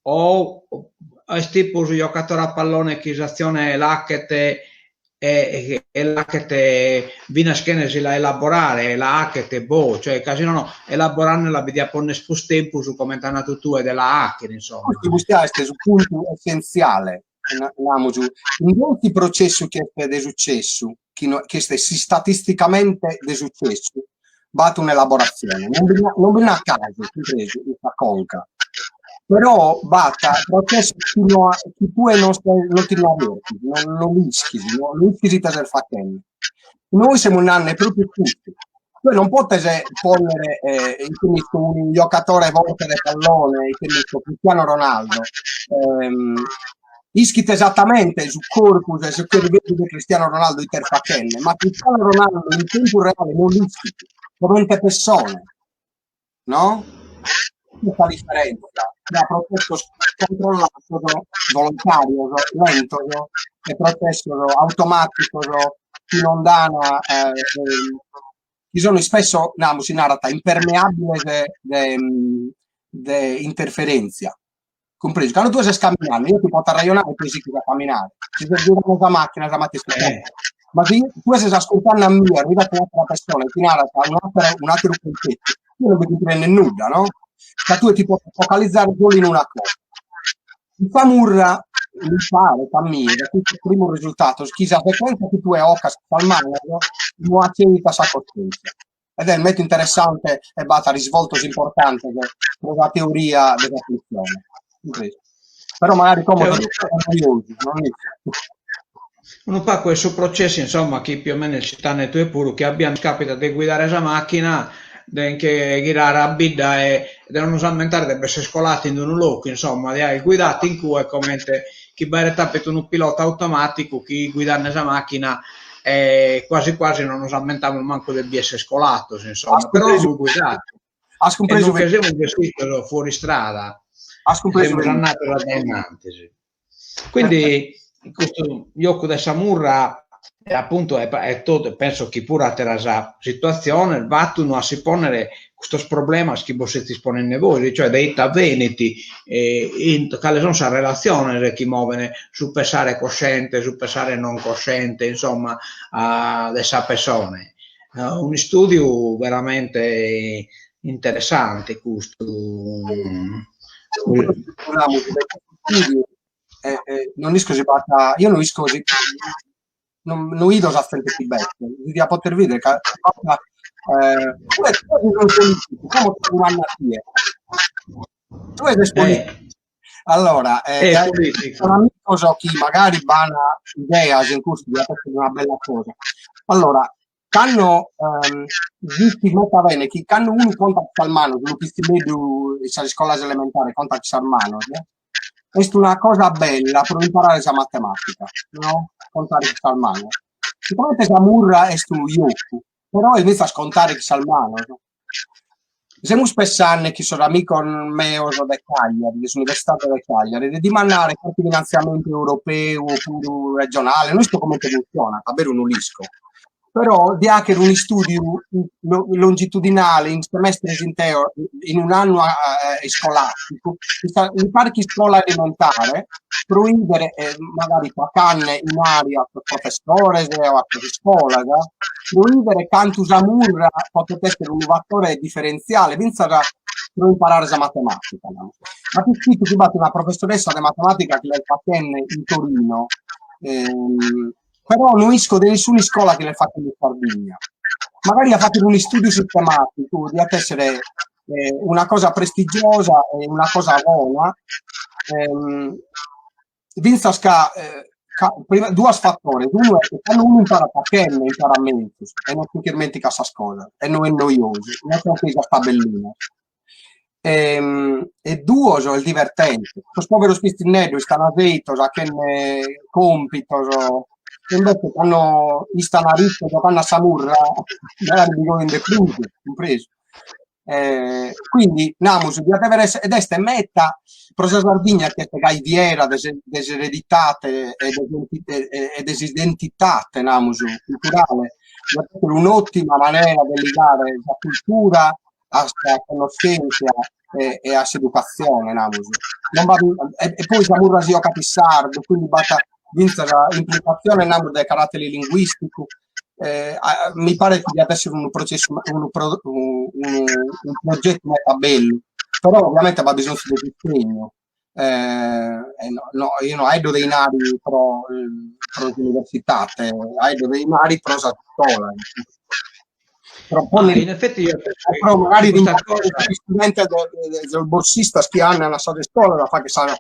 o est tipu su giocatore a pallone chi s'atzione l'achet e e l'achet finas chene si la elaborare, la 'achet boh, cioè ca si nono elaborandela bi diat ponner prus tempus, comente as nadu tue, de la 'achere, insomma. Custu custu est su puntu essentziale, namus, in donzi processu chi est de sucessu. chi no chi est istatisticamente de sucessu, b'at un'elaboratzione, non bi non bi nd'at casu, cumpresu, in sa conca, però b'at processos chi no chi tue non non ti nd'avertis, non non l'ischis, no no ischis ite ses faghende. Nois semus nande propriu custu, tue non potes ponnere ite nd'isco unu giocatore forte de pallone, ite nd'isco, Cristiano Ronaldo, ischit esattamente su corpus e su cherveddu de Cristiano Ronaldo ite est faghende, ma Cristiano Ronaldo in tempus reale non l'ischit, comente pessone, no? Custa sa differenza tra processos controllados, volontarios, lentos, e processos automaticos chi non dan chi sono ispesso, namus, si narat, impermeabiles de de interferentzia. Cumpresu? Cando tue ses caminande, io ti poto arraionare e tue sighis a caminare. Si ses guidande sa macchina, sa matessi cosa. Ma si tue ses ascurtande a mie, arrivat un'atera persona e ti narat un'atera un'ateru cuntzettu, tue non bi cumprendes nudda, no? Ca tue ti podes focalizzare solu in una cosa. In sa murra, mi paret a mie, da custos primos risultados, chi sa sequenza chi tue 'ocas cun sas manos no accedit a sa coscientzia. Ed est meda interessante e b'at risvoltos importantes pro sa teoria de sa funzione. Però magari como so noiosu, non isco. Unu pagu 'e su processu, insomma, chi più o meno citande tue puru, chi a bias nos capitat de guidare sa macchina, de nche ghirare a bidda e de non nos ammentare de b'esser coladu in unu locu, insomma, de aer guidadu in cue comente chi b'aeret apidu unu pilota automaticu chi guidande sa macchina e quasi quasi non nos ammentamus mancu de bi esser colados, insomma, però amus guidadu. As cumpresu e non che semus bessidos fuori strada, As cumpresu semus andados a dae innantis. Quindi custu giocu de sa murra appuntu e totu, penso chi puru ateras situatziones b'at a si ponnere custos problemas chi bos sezis ponende bois, cioè de ite benit, cales sun sas relatziones chi moven su pensare cosciente, su pensare non cosciente, insomma, de sa pessone. Un'istudiu veramente interessante custu. Non isco si b'at, io no isco si non, no 'ido sa zente chi b'est, si diat poter bìdere ca eh, tue tue ses politicu, como ti dimando a tie. Tue ses politicu. Eh. Allora, eh, eh, sono amigos chi magari b'an ideas in custu, diat essere una bella cosa. Allora, cando ehm, s'ischit meda bene chi cando unu contat sas manos, unu pitzinneddu in sas iscolas elementares contat sas manos, est una cosa bella pro imparare sa matematica, no? Contare cun sas manos. Sigomente sa murra est unu giocu, però est fintzas contare cun sas manos. Semus pessande chin sos amigos meos de Cagliari, de s'Universidade de Cagliari, de dimandare carchi finantziamentu europeu opuru regionale, no isco comente funtzionat, a beru no l'isco, però de 'achere un'istùdiu longitudinale in semestres inteos, in un'annu iscolàsticu, in carchi iscola elementare, pro 'idere, magari pacande 'inari a sos professores o a sas iscolas, pro 'idere cantu sa murra potet essere unu fatore diferentziale fintzas pro imparare sa matematica. Apo iscritu chi b'at una professoressa de matematica chi l'est faghende in Torino, però no isco de nessuna iscola chi l'est faghende in Sardigna. Magari a faghere un'istùdiu sistemàticu diat essere una cosa prestigiosa e una cosa bona, fintzas ca ca prima duas fatores, unu est cando unu imparat faghende imparat menzus e non si ch'ismenticat sas cosas e no est noiosu, no est sas tabellinas. E duos est divertente, sos poveros pitzinneddos istan seitos achende compitos, e invece cando istan rittos giocande a sa murra magari bi godin de prus, cumpresu. Quindi namus diat dever esser, ed est meta pro sa Sardigna chi est gai fiera de de s'ereditade e de s'identidade namus culturale, diat esser un'ottima manera de ligare sa cultura a sa connoschèntzia e, e a s'educatzione, namus. Non b'at, e, e poi sa murra si jocat in sardu, quindi b'at fintzas implicatzione, namus, de caràteri linguìsticu. Eh, a, mi paret chi diat essere unu processu, unu, pro, unu, unu progetu meda bellu, però ovviamente b'at bisonzu de sustegnu. E no no eo no 'aeddo de 'inari pro pro s'universitate, 'aeddo de 'inari pro sas iscolas. Pro ponnere in effetti io penso che pro magari questa cosa istudentes de sos borsistas chi andan a sas iscolas a fagher sa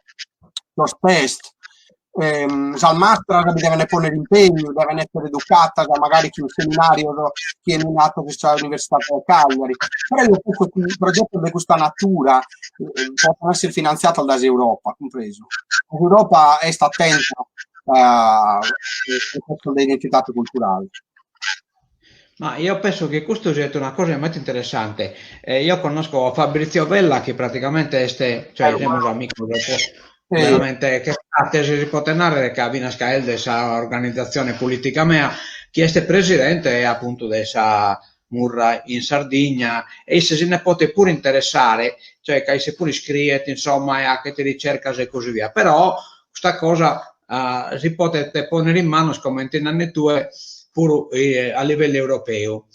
sos test sas mastras bi deven ponner impegnu, deven esser educadas magari chin seminarios chi 'enin 'atos in sa Universidade de Cagliari, però eo penso chi progetos de custa natura potan esser finantziados dae s'Europa, cumpresu? S'Europa est atenta a progetos de identidade culturale. Ma io penso che custu siat una cosa meda interessante. Eh, io conosco Fabrizio Vella chi praticamente est, cioè semus amigos veramente che frades si potet narrer ca finas ca est de sa organizatzione politica mea, chi est presidente appuntu de sa Murra in Sardigna e isse si nde potet puru interessare, cioè ca isse puru iscriet insomma e 'achet ricercas e così via, però custa cosa si podet ponnere in manos, comente nande tue, puru a livellu europeu.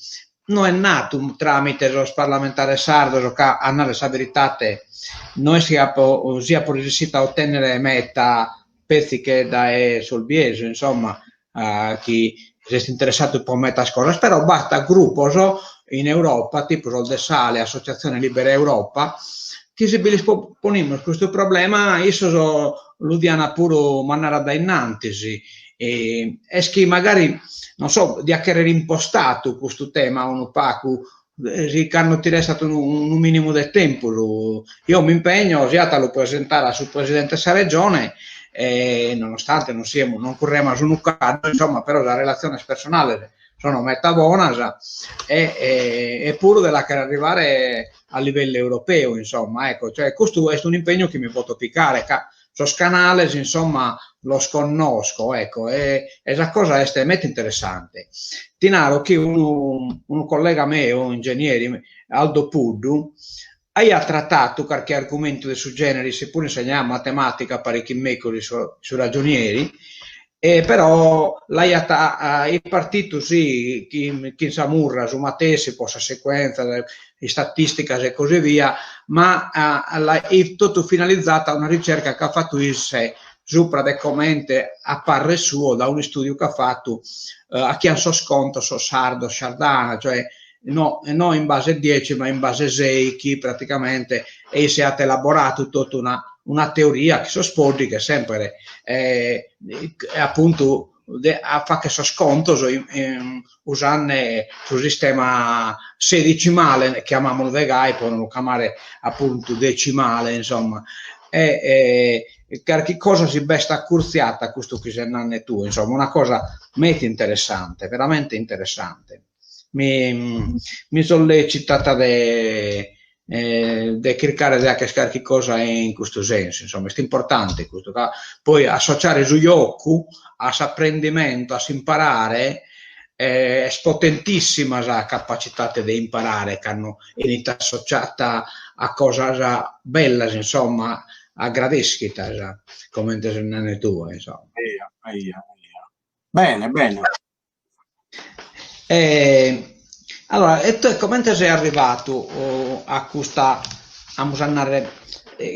No est natu tramite sos parlamentares sardos ca, a narrer sa veritate, no est chi apo siapo resessitu a otennere meta petzi che dae s'Olbiesu, insomma, chi s'est interessadu pro metas cosas, però b'at grupos in Europa, tipu sos de s'ALE, Associazione Libera Europa, chi si bi lis ponimus custu problema issos lu diant puru mandare a dae innantis. Est chi magari, non so, diat cherrer impostadu custu tema unu pagu, si cando ti restat unu unu minimu de tempus, eo m'impegno siat a lu presentare a su presidente 'e sa Regione e nonostante non siemus, non curremus unu caddu, insomma, però sas relatziones personales sono meta bonas e e puru de l'acher arrivare a livellu europeu, insomma, ecco, cioè custu est un'impegnu chi mi poto picare ca sos canales, insomma, los connosco, ecco, e e sa cosa est meta interessante. Ti naro chi unu unu collega meu, ingenieri, Aldo Puddu, aiat tratadu carchi argumentu de su genere, isse puru insegnaiat matematica paret chin mecus in su su ragionieri, e però l'aiat est partitu si chin chin sa murra su matessi po sas secuentzias istatisticas e così via, ma est totu finalizata a una ricerca chi at fatu isse supra de comente a parrer suo da un'istudiu chi at fatu 'achian sos contos sos sardos Shardana, cioè no no in base dieci ma in base sei chi praticamente e isse at elaboradu totu una una teoria chi sos poddighes sempre e appuntu de a fagher sos contos usande su sistema sedicimale, chiamamulu de gai pro non lu chiamare appuntu decimale, insomma, e carchi cosa si b'est accurtziata a custu chi ses nande tue, insomma, una cosa meta interessante, veramente interessante. Mi mi sollecitat de de chircare de 'acher carchi cosa in custu sensu, insomma, est importante custu, ca poi associare su jocu a s'apprendimentu, a s'imparare, est potentissima sa capacitate de imparare cando 'enit associata a cosas bellas, insomma, agradeschitas, comente ses nende tue, insomma. Eia, eia, eia. Bene, bene. E allora, e tue comente ses arrivadu a custa, amus a narrer,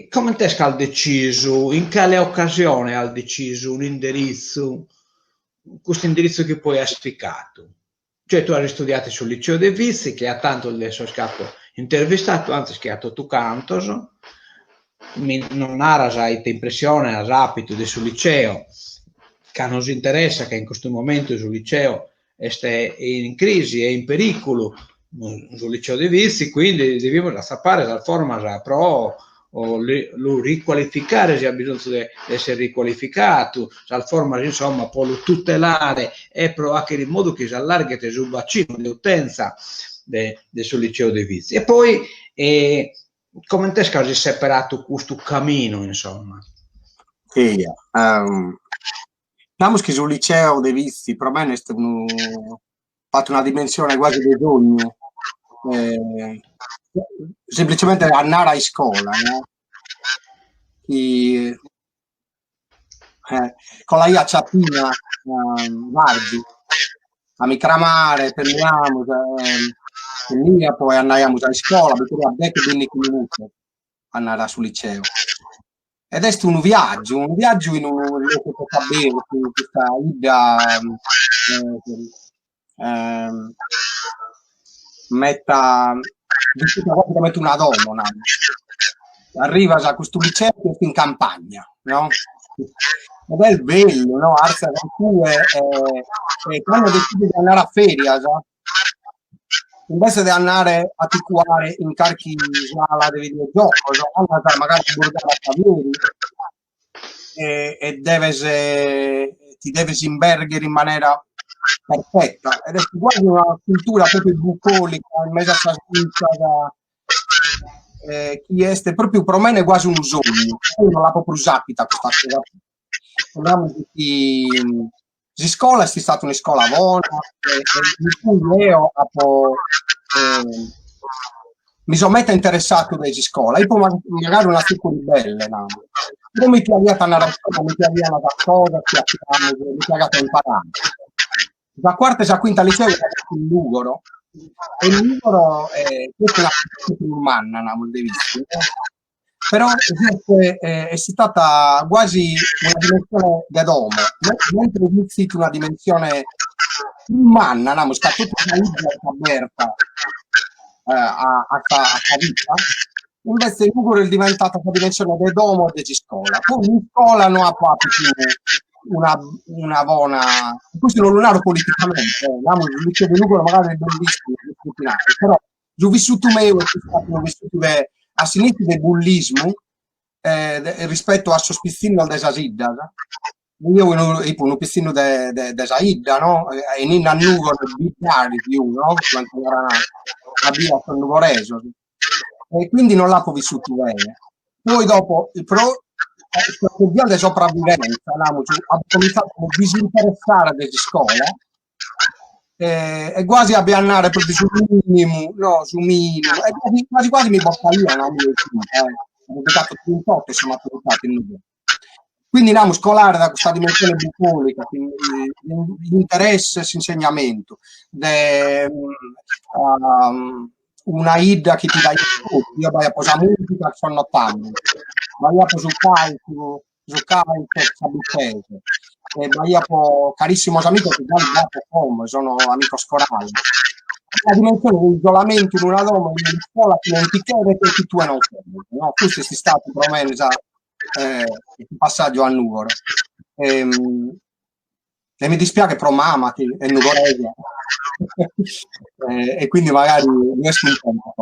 comente est chi as decisu, in cale occasione as decisu un'indiritzu, custu indiritzu chi poi as picadu? Cioè tue as istudiadu in su liceo de Vitzi, che a tantos de sos chi apo intervistadu, antzis che a totu cantos, mi nos naras ite impressione as àpidu de su liceo, ca nos interessat ca in custu momentu su liceo est in crisi e in perìculu, su liceo de Vitzi, quindi devimus atzapare sas formas pro lu ricualificare si at bisonzu de essere ricualificadu, sas formas insomma pro lu tutelare e pro 'achere in modu chi s'allarghet su bacinu de utenza de de su liceo de Vitzi. E poi Comente est chi as isseperadu custu caminu, insomma? Eia, namus chi su liceo de Vitzi pro mene est unu b'at una dimensione quasi de sognu, semplicemente andare a iscola no, chi Colaia ciappina tardu a mi cramare, teniamus tenia poi andaiamus a iscola, bi cheriat deghe bindighi minutos a andare a su liceo. Ed est unu viàgiu, unu viàgiu in unu logu totu abertu, in custa 'idda meta vissuta quasi comente una domo, namus. Arrivas a custu liceo chi est in campagna, no? Ed est bellu, no? Artzias in cue e cando detzidis de andare a ferias Invece de andare a ti cuare in carchi sala de videogiocos, andas magari a burgare a Cagliari e, e deves, ti deves imbergher in manera perfetta. Ed est quasi una cultura propriu bucolica in mesu a sas binzas, eh, chi est propriu pro mene quasi unu sognu. Eo non l'apo prus apita custa cosa. Namus chi S'iscola est istada un'iscola bona e in cui eo apo mi so meta interessadu de s'iscola, ipo magari un'azigu ribelle, namus, però mi piaghiat andare a iscola, mi piaghian sas cosas chi faghiamus, mi piaghiat a imparare. Sa cuarta e sa cuinta liceo l'apo fatu in Nùgoro e in Nùgoro est una prus manna, namus, de pitzinnu Però est istata guasi una dimensione de domo, mentre fit una dimensione prus manna, namus, ca totu sa 'idda est aberta a a sa a sa vida, invece Nùgoro est diventata sa dimensione de domo de s'iscola. Poi in iscola no apo apidu una una bona, custu non lu naro politicamente, namus, su liceo de Nùgoro magari est bellissimu, però Su vissutu meu est istadu unu vissutu de, a s'inìtziu de bullismu, eh, rispetu a sos pitzinnos de sas 'iddas. Eo ipo unu pitzinnu de de de sa 'idda, no, e 'eninde a Nùgoro biddarju, no, comente naran a bia sos nugoresos. E quindi non l'apo vissutu bene. Poi dopo, pro strategia de sopravvivenza, namus, apo comintzadu a mi disinteressare de s'iscola e, e quasi a bi andare propriu su minimu, no, su minimu, e quasi quasi, quasi mi bottaian a mie eh. Apo pigadu trintotto sa maturidade in Nùgoro. Quindi namus colare da custa dimensione bucolica, l'interesse e s'insegnamentu, de um, una 'idda chi ti daiat totu, eo b'aia po sa musica sos notabiles, b'aia po su calciu su calcio sa Bittese e b'aiat po carissimos amigos chi galu b'apo como, sono amigos corales. Una dimensione de isolamentu in una domo, in un'iscola chi non ti cheret e chi tue non cheres, no? Custu est istadu pro mene sa su passaggiu a Nugoro. E mi dispiaghet pro mama chi est nugoresa e quindi magari no est cuntenta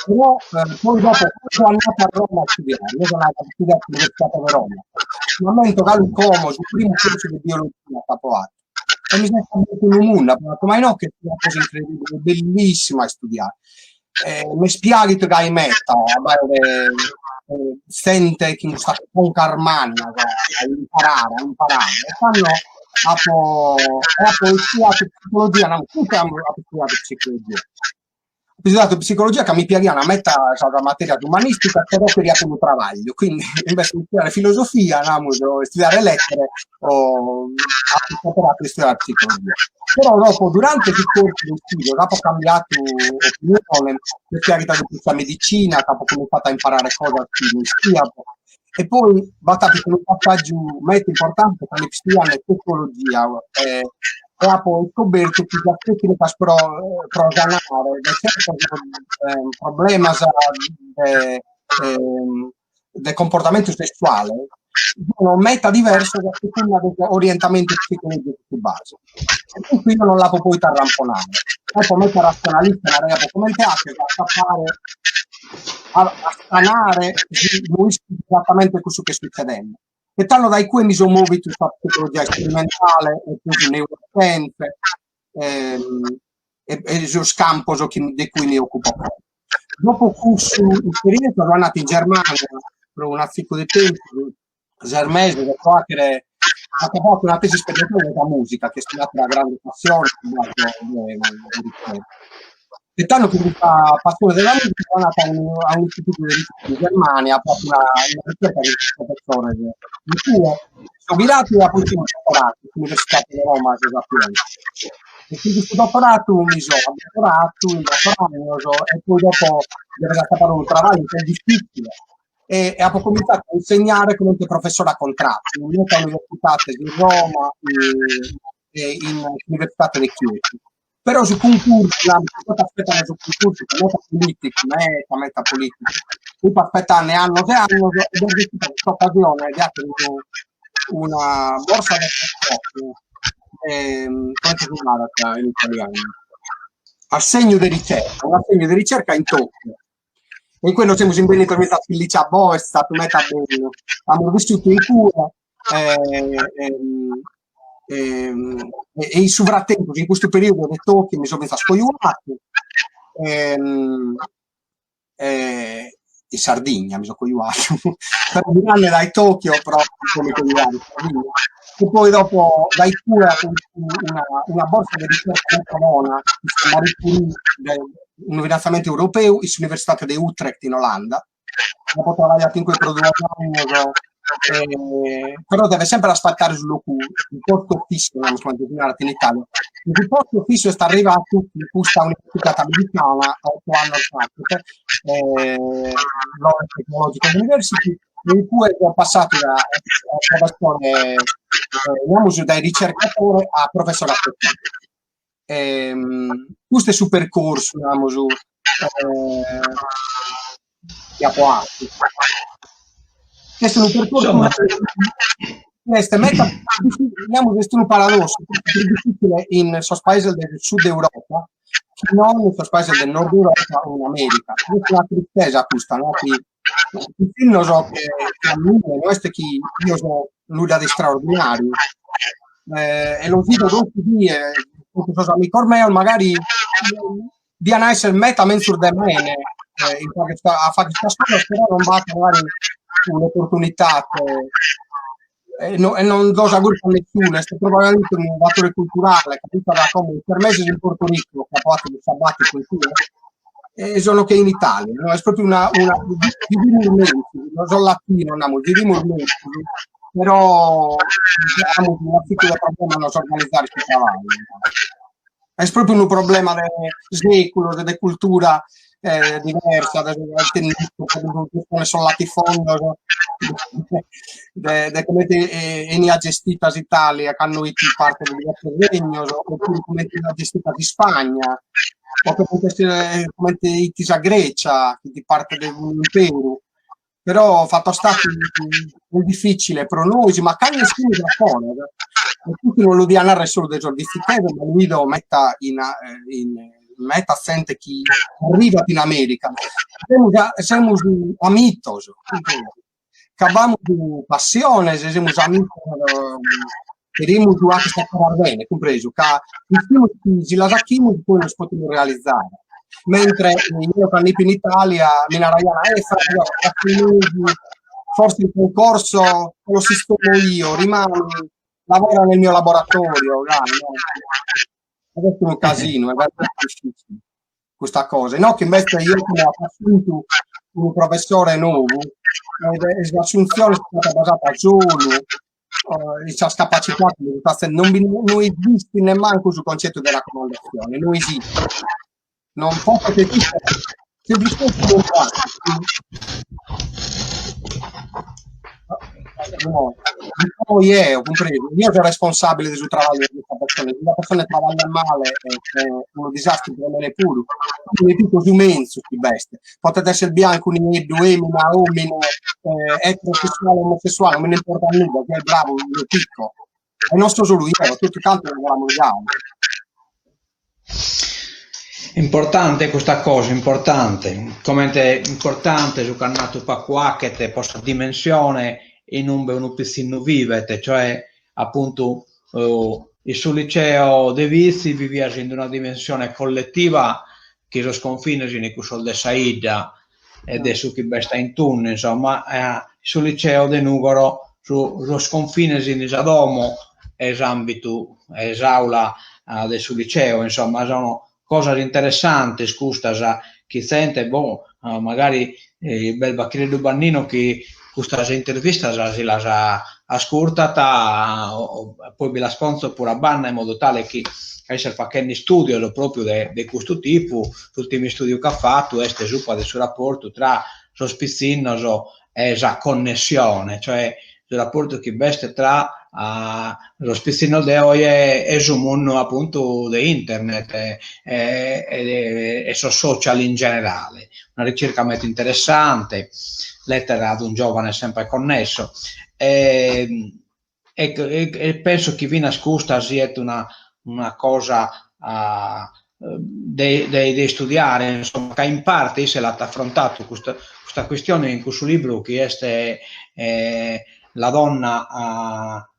però poi dopo so andadu a Roma a studiare, io so andadu a studiare a s'Università de Roma, m'ammento galu como su primu cursu de biologia ch'apo fatu e mi s'est abertu unu mundu, apo nadu ma inoghe est una cosa incredibile, bellissima a istudiare m'est piaghidu gai meta a b'aere zente chin custas concas mannas a imparare, a imparare e tando apo apo istudiadu psicologia, no, custu apo istudiadu psicologia. Apo istudiadu psicologia ca mi piaghian meta sas materias umanisticas, però cheria unu trabagliu, quindi invece de istudiare filosofia, namus, o istudiare lettere, apo seberadu de istudiare psicologia. Però dopo, durante su corsu de istudios, apo cambiadu opinione, m'est piaghida de prus sa medicina, ca apo comintzadu a imparare cosas chi no ischia e poi b'at apidu unu passaggiu meda importante cando ipo istudiende sessologia e e apo iscobertu chi sas tecnicas pro pro sanare de tzertos problemas de de comportamentu sessuale sono meta diversos a secunda de s'orientamentu psicologicu chi b'as. E custu io non l'apo pòidu arramponare. Apo meta ratzionalista, naraiat comente 'aghes a acciappare a sanare si no ischis esattamente cussu chi est sutzedende. E tando dae cue mi so mòvidu in sa psicologia isperimentale e poi su neuroscienze e e sos campos chi de cui mi occupo como. Dopo cussu esperienza so andadu in Germania pro un'azigu de tempus, ses meses, pro faghere apo fatu una tesi isperimentale de sa musica, chi est un'atera grande passione E tando cun custa passione de sa musica so andadu a unu a un'istitutu de ricerca in Germania, apo fatu una una ricerca cun sos professores in cue, so ghiradu e apo unu dottoradu in s'Università de Roma sa Sapienza. E cun custu dottoradu mi so addottoradu in bator annos e poi dopo deves acabare unu trabagliu chi est difficile. E, e apo comintzadu a insegnare comente professore a contratu in meta universidades in Roma e in s'Universidade de Chieti. Però su cuncursu, totu aspetan su cuncursu, ca meta politicu, meta meta politicu, fipo aspetende annos e annos e b'est bessida custa occasione de fagher una borsa de postdoc, comente si narat in italianu, assegnu de ricerca, un'assegnu de ricerca in Tokyo. E in cue nos semus imbènnidos fintzas chin Licia Bo, est istadu meta bellu. Amus vissutu in cue e e in su fratempus, in custu periodu de Tokyo, mi so fintzas cojuadu in Sardigna mi so cojuadu, però mirande dae Tokyo pro mi cojuare in Sardigna. E poi dopo dae cue apo una una borsa de ricerca meta bona, Marie Curie, unu finanziamentu europeu in s'Universidade de Utrecht in Olanda, apo trabagliadu in cue pro duos annos, però deves sempre aspettare su locu, su posto fisso, namus comente si narat in Italia. Su posto fisso est arrivadu in custa universidade americana otto annos faghet, Lawrence Technological University, in cue so passadu da professore, namus dae ricercatore a professore associadu. Custu est su percorsu, namus, chi apo atu. Est unu percorsu est meta, namus, est unu paradossu, prus difficile in sos paesos del sud Europa chi non in sos paesos del nord Europa o in America. Est una tristesa custa, no, chi pitzinnos che a mie, no est chi io so nudda de istraordinariu, e los bido totu die, totu sos amigos meos, magari dian esser meta menzus de mene in fagher a fagher custas cosas, però non b'at magari un'opportunidade e no e non do sa curpa a nessunu, est probabilmente unu fattore culturale, ca fintzas como in ses meses in Porto Rico, chi apo fatu su sabbaticu in cue, e sono che in Italia, no, est propriu una una vivimus menzus, no sos latinos namus, vivimus menzus, però amus unu azigu de problema a nos organizare su traballu. Est propriu unu problema de seculos e de cultura diversa, de sos latifondos, de de comente 'eniat gestita s'Italia cando 'it parte de diversos regnos, oppuru comente 'eniat gestita s'Ispagna, o comente comente 'it sa Grecia, chi fit parte de unu imperu Però fatto sta chi est difficile pro nois, ma cando essimus a foras, e custu non lu dia narrer solu de sos bitzichesos, ma lu 'ido meta in in meta zente chi arrivat in America, semus semus amitos, ca b'amus passiones, semus amitos, cherimus fagher sas cosas bene, cumpresu, ca ischimus chi si las 'achimus poi nos potimus realizare, mentre eo cando 'ipo in Italia mi naraian, eh Fra forse il concorso lo sistemo io, rimani, lavora nel mio laboratorio, gai, no. Est unu casinu, est veramente difficile custa cosa, no chi invece io como apo assuntu unu professore nou e s'assuntzione est istada basata solu in sas capacidades non bi no esistit nemmancu su concettu de raccomandazione, no esistit. Non potet esistere, semplicemente non No, poi eo, cumpresu, io so responsabile de su traballu de custa persone, si sa persone traballat male est unu disastru pro mene puru, mi pico su menzus chi b'est, potet esser biancu, nieddu, emina, omine, eterosessuale, omosessuale, non mi ne importat nudda, si est bravu lu pico, e non so solu eo, totu cantu lavoramus gai. Importante custa cosa, importante, comente importante su ch'at natu pacu 'achet po sa dimensione in umbe unu pitzinnu vivet, cioè apuntu in su liceo de Vitzi vivias in una dimensione collettiva chi sos confines fin cussos de sa 'idda e de su chi b'est a intunnu, insomma, in su liceo de Nùgoro su sos confines fin sa domo e s'ambitu e s'aula de su liceo, insomma, sono cosas interessantes custas chi zente, boh, magari b'est Bacchileddu Bannino chi custas intervistas si las ascurtat, poi bi las ponzo puru a banda in modu tale chi ca isse est fachende istudios propriu de de custu tipu, s'ultimu istudiu ch'at fatu est supra de su raportu tra sos pitzinnos. e sa connessione, cioè su raportu chi b'est tra sos pitzinnos de oje e su mundu apuntu de internet e sos social in generale. Una ricerca meda interessante, Lettera ad un giovane sempre connesso e e penso chi finas custa siet una una cosa de de istudiare, insomma, ca in parte isse l'at afrontadu custa custa chistione in cussu libru chi est La donna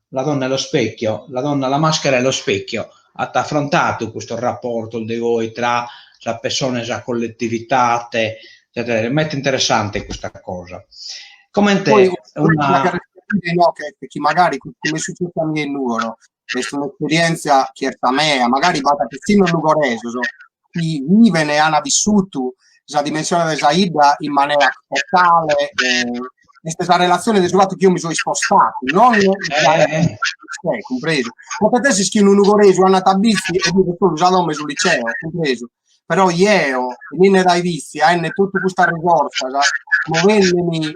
la donna e lo specchio, la donna, la maschera e lo specchio, at afrontadu custos raportos de goi tra sa pessone e sa collettivitate, eccetera, meda interessante custa cosa. Comente Poi, una... No, che, chi magari, come è successo a mie in Nugoro, est un'esperienza chi est sa mea, magari b'at pitzinnos nugoresos chi viven e an vissutu sa dimensione de sa 'idda in manera totale, est sa relatzione de su fatu chi eo mi so ispostadu, non eh, cumpresu. Potet esser chi unu nugoresu andat a Bitzi e bidet solu sa domo 'e su liceo, cumpresu. Però jeo, beninde dae Bitzi, aende totu custas risorsas, movendemi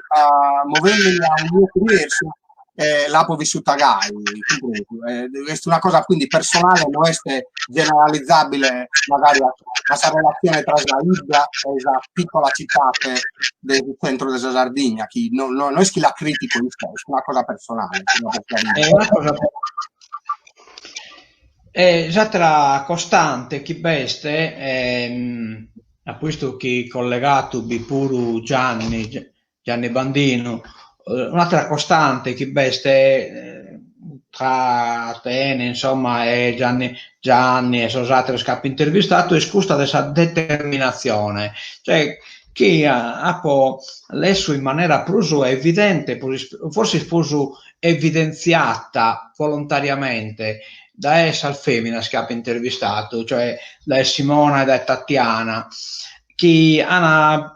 movendemi a unu logu diversu, l'apo vissuta gai, cumpresu. Est una cosa quindi personale, no est generalizabile magari a sa relatzione tra sa 'idda e sa piccola citate de su centro de sa Sardigna, chi no no est chi la critico est una cosa personale. È una cosa E s'àtera costante chi b'est, a pustis chi collegadu b'est puru Gianni, Gianni Bandinu, un'àtera costante chi b'est tra tene insomma e Gianni Gianni e sos àteros chi apo intervistadu est custa de sa determinatzione, cioè chi apo lessu in manera prus evidente, forsis prus evidentziata volontariamente dae sas feminas chi apo intervistadu, cioè dae Simona e dae Tatiana, chi an,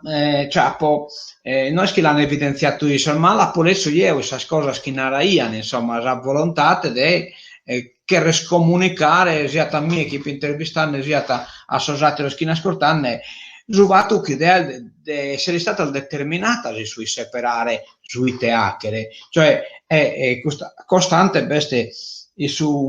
cioè apo, no est chi l'an evidentziatu issos, ma l'apo lessu jeo in sas cosas chi naraian, insomma, sa volontade de cherrer comunicare siat a mie chi fio intervistande siat a sos ateros chi fin ascurtande su fatu chi de de essere istadas determinadas in su isseperare su ite 'achere, cioè e custa costante b'est in su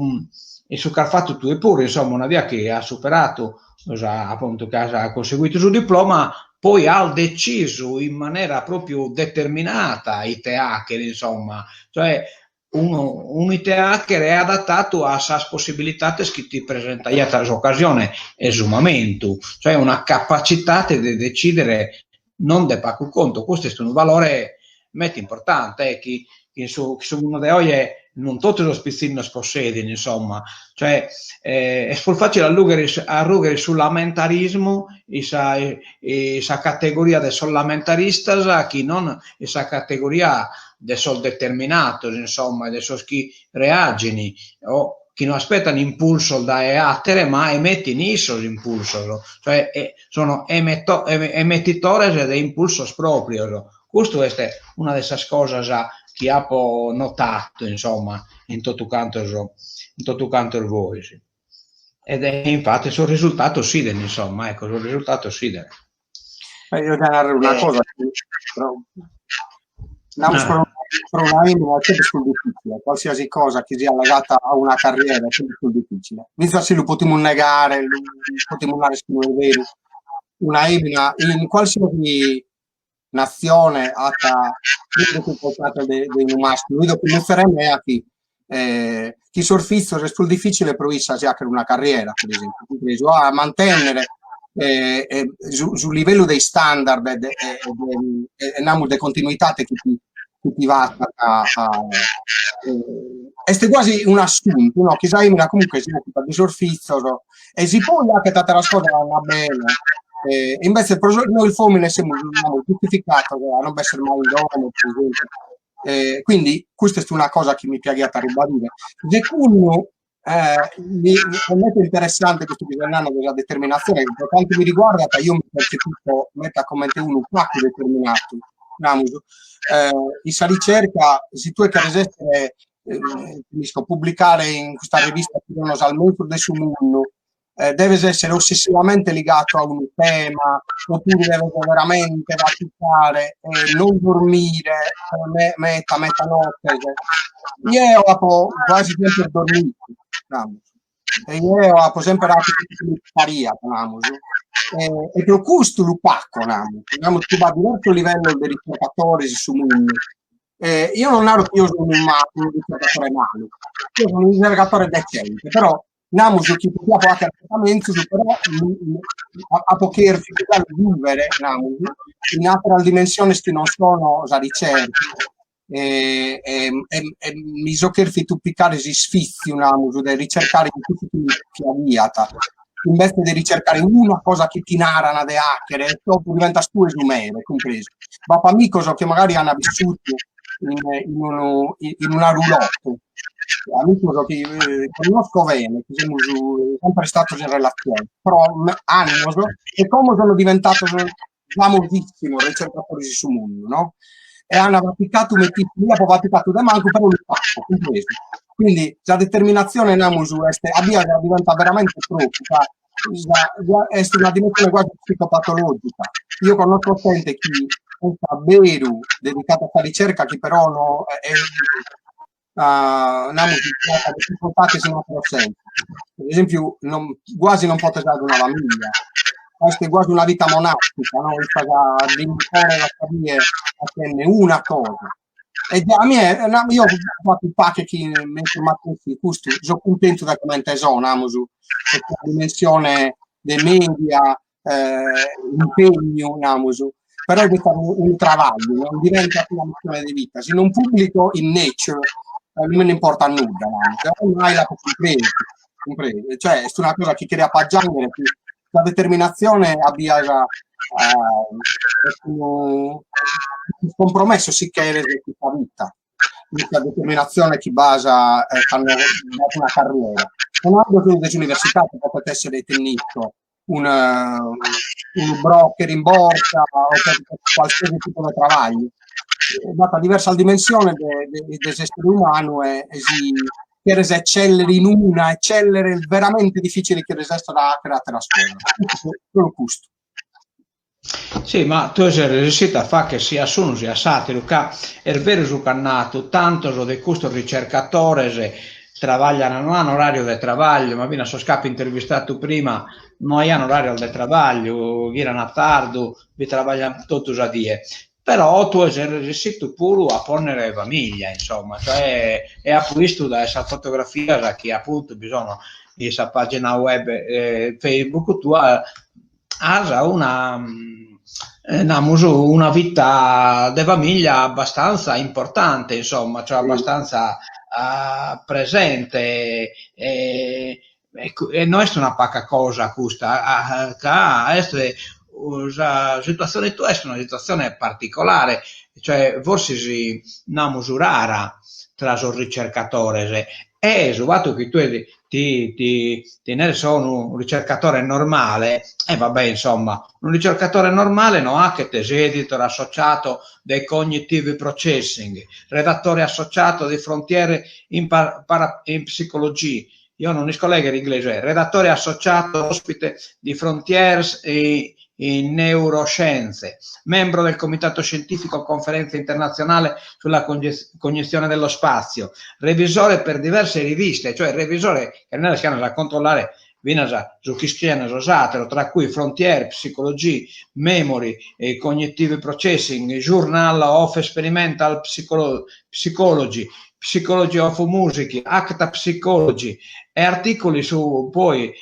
in su ch'as fatu tue puru, insomma, una bia chi as superadu sa appuntu chi as conseguidu su diploma, poi as decisu in manera propriu determinata ite 'achere, insomma, cioè unu unu ite 'achere adattadu a sas possibilidades chi ti presentaiat s'occasione e su mamentu, cioè una capacitade de decidere non de pagu contu, custu est unu valore meda importante eh, chi in su in su mundu de oje non totu sos pitzinnos possedin, insomma, cioè est prus facile a lughere a rughere su lamentarismu in sa in sa categoria de sos lamentaristas chi non in sa categoria de sos determinados, insomma, de sos chi reagin o chi no aspetan impulsos dae àtere ma emetin issos impulsos, cioè sono emeto emetitores de impulsos pròprios. Custu est una de sas cosas chi apo notadu, insomma, in totu cantos in totu cantos bois. Ed infati sos risultados s'iden, insomma, ecco, sos risultados s'iden. Io devo narrer una cosa, però namus pro, pro una femina è sempre più difficile, qualsiasi cosa chi sia legata a una carriera è sempre più difficile. Fintzas si lu potimus negare, lu potimus narrer chi no est beru, una femina in qualsiasi natzione at prus dificultade de de unu masculu, 'ido cun muzere mea chi chin sos fizos est prus difficile pro issa a si 'achere una carriera, per esempiu, cumpresu, a mantennere su su livellu de istandard e de e namus de continuitate chi ti chi ti fatat est quasi un'assuntu no, chi sa 'emina comunque si ocupat de sos fizos e si poi 'achet ateras cosas andat bene e invece pro nois fomines semus namus giustificados a non b'esser mai in domo per esempiu Eh, quindi custa est una cosa chi mi piaghiat a ribadire. Segundu, eh, mi, è molto interessante custu chi ses nande de sa determinatzione, pro cantu mi riguardat io mi percepisco meta comente unu pagu determinatu, namus, eh, in sa ricerca, si tue cheres essere, eh, isco, pubblicare in custa rivista chi sono sas menzus de su mundu. Deves essere ossessivamente ligadu a unu tema, oppuru deves veramente praticare e non dormire meta meta nottes. Jeo apo quasi sempre dormidu, namus, e jeo apo sempre atu su chi mi pariat, namus, e pro custu lu paco, namus, namus chi b'at diversos livellos de ricercatores in su mundu Eo non naro chi eo so unu unu ricercatore malu, eo so unu ricercatore decente, però namus chi podia fagher menzus, però apo cherfidu galu vivere, namus, in ateras dimensiones chi non sono sa ricerca e e e mi so cherfidu picare s'isfitziu, namus, de ricercare in cussu chi mi piaghiat, invece de ricercare una cosa chi ti naran de 'achere e dopo diventas tue su mere, cumpresu. B'apo amicos chi magari an vissudu in in unu in una roulotte, amicos chi connosco bene, chi semus sempre istados in relazione, pro annos, e como sono diventados famosissimos ricercadores in su mundu, no? E an praticadu medicina, eo apo praticadu de mancu, però lu faco, cumpresu? Quindi sa determinatzione, namus, est a bias diventat veramente tropu, ca est una dimensione quasi psicopatologica. Io connosco zente chi est a beru dedicata a sa ricerca chi però no est namus chi dificultades in ateros sensos. Per esempiu non guasi non potes aer una familia, est guasi una vita monastica, no, istas bindigh'oras a sa die fachende una cosa. E già a mie, io apo fatu pache chin me matessi, custu, so cuntentu de comente so, namus, custa dimensione de media, impegnu, namus, però est unu trabagliu, non diventat una missione de vita, si non pubblico in Nature non mi nd'importat nudda, namus, ormai l'apo cumpresu, cumpresu, cioè est una cosa chi cheria aggianghere, chi sa determinatzione a bias est unu compromesso si cheres cun sa vita, custa determinatzione chi b'as cando b'at una carriera. Un'altro de s'universidade podet essere ite un unu broker in borsa o qualsiasi tipo de trabagliu. B'at diversas dimensiones de de de s'essere umanu e e si cheres eccellere in una, eccellere est veramente difficile chi resessas a fagher ateras cosas. Solu custu. Si, ma tue ses resessidu a fagher sia s'unu sia s'àteru, ca est beru su ch'as natu, tantos de custos ricercatores trabaglian, no an oràriu de trabagliu, ma finas sos ch'apo intervistadu prima no aian oràrios de trabagliu, ghiran a tardu, bi trabaglian totu sa die. Però tue ses resessidu puru a pònnere famiglia, insomma, cioè, e apo bistu dae sas fotografias chi apuntu bi sono in sa pàgina web Facebook tua, as una, namus, una vita de famiglia abbastanza importante, insomma, cioè abbastanza presente e e no est una paga cosa custa, ca est sa situatzione tua est una situatzione particolare, cioè forsis namus rara tra sos ricercatores e su fatu chi tue ti ti ti neres so unu ricercatore normale, e va bè insomma, unu ricercatore normale no achet s'editor associato de Cognitive Processing, redattore associato di Frontiere in in Psicology, io non isco lèghere inglesu, est redattore associato ospite di Frontiers in Neuroscienze, membro del Comitato Scientifico Conferenza Internazionale sulla Cognizione dello Spazio, revisore per diverse riviste, cioè revisore cheret narrer chi andas a controllare finas su chi iscrien sos àteros, tra cui Frontier, Psychology, Memory, Cognitive Processing, Journal of Experimental Psychology, Psychology of Music, Acta Psychology e articoli su poi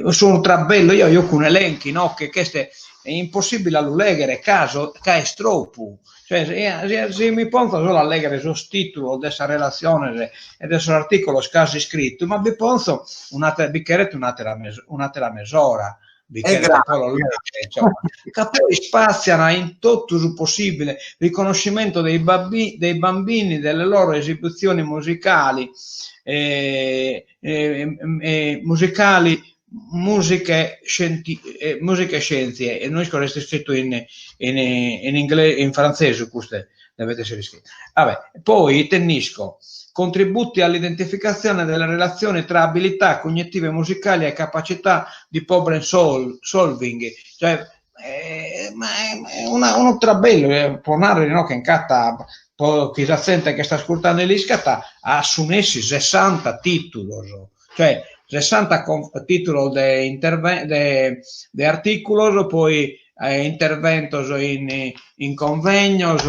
su trabellu, eo juco un'elencu inoghe ch'est impossibile a lu lèghere ca ca est tropu, cioè si si mi ponzo solu a lèghere sos titulos de sas relatziones e de sos articulos ch'as iscritu, ma bi ponzo un'atera bi cheret un'atera un'atera mesora bi cheret pro los lèghere, insomma, ca poi spazian in totu su possibile, riconoscimento dei dei bambini delle loro esibizioni musicali musicali. Musicae Musicae Scientiae, e no isco si est iscritu in in in inglesu in frantzesu custu devet essere iscritu. Vabbè, poi ite nd'isco, contributi all'identificazione delle relazioni tra abilità cognitive musicali e capacità di problem solving, cioè ma est una unu trabellu po narrer no che nc'at po chi sa zente chi est ascurtende l'iscat a su nessi sessanta titulos, cioè sessanta titulos de interve de de articulos, poi interventos in in convegnos,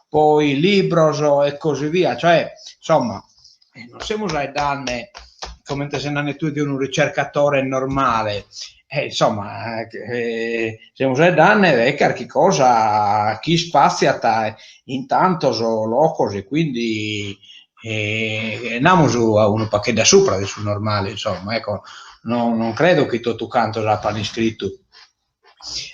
poi libros e così via, cioè insomma non semus faeddende comente ses nende tue de unu ricercatore normale, e insomma semus faeddende de carchi cosa chi ispaziat in tantos locos e quindi andamus unu pagheddu a supra de su normale, insomma, ecco, no non credo chi totu cantos apan iscritu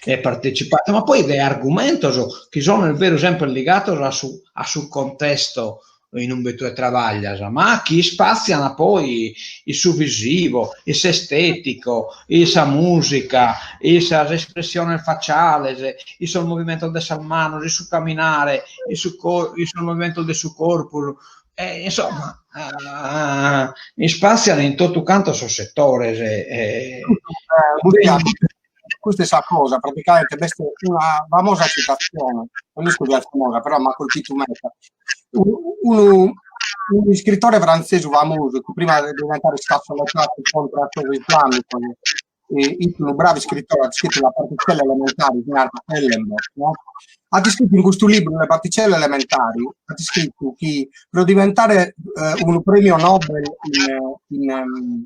e partecipadu, ma poi de argumentos chi sono est beru sempre ligados a su a su contesto in umbe tue trabaglias, ma chi ispazian poi in su visivo, in s'estetico, in sa musica, in sas espressiones faciales, in sos movimentos de sas manos, in su caminare, in su in sos movimentos de su corpus, e insomma ispazian in totu cantos sos setores e Custa est sa cosa, praticamente b'est una famosa citazione, non isco si est famosa, però m'at colpitu meda, unu unu iscritore frantzesu famosu chi prima de diventare scassaletrati contra a sos islamicos fit unu bravu iscritore, at iscritu Le particelle elementari, si narat Ehlenberg, no? At iscritu in custu libru Le particelle elementari, at iscritu chi pro diventare unu premio Nobel in in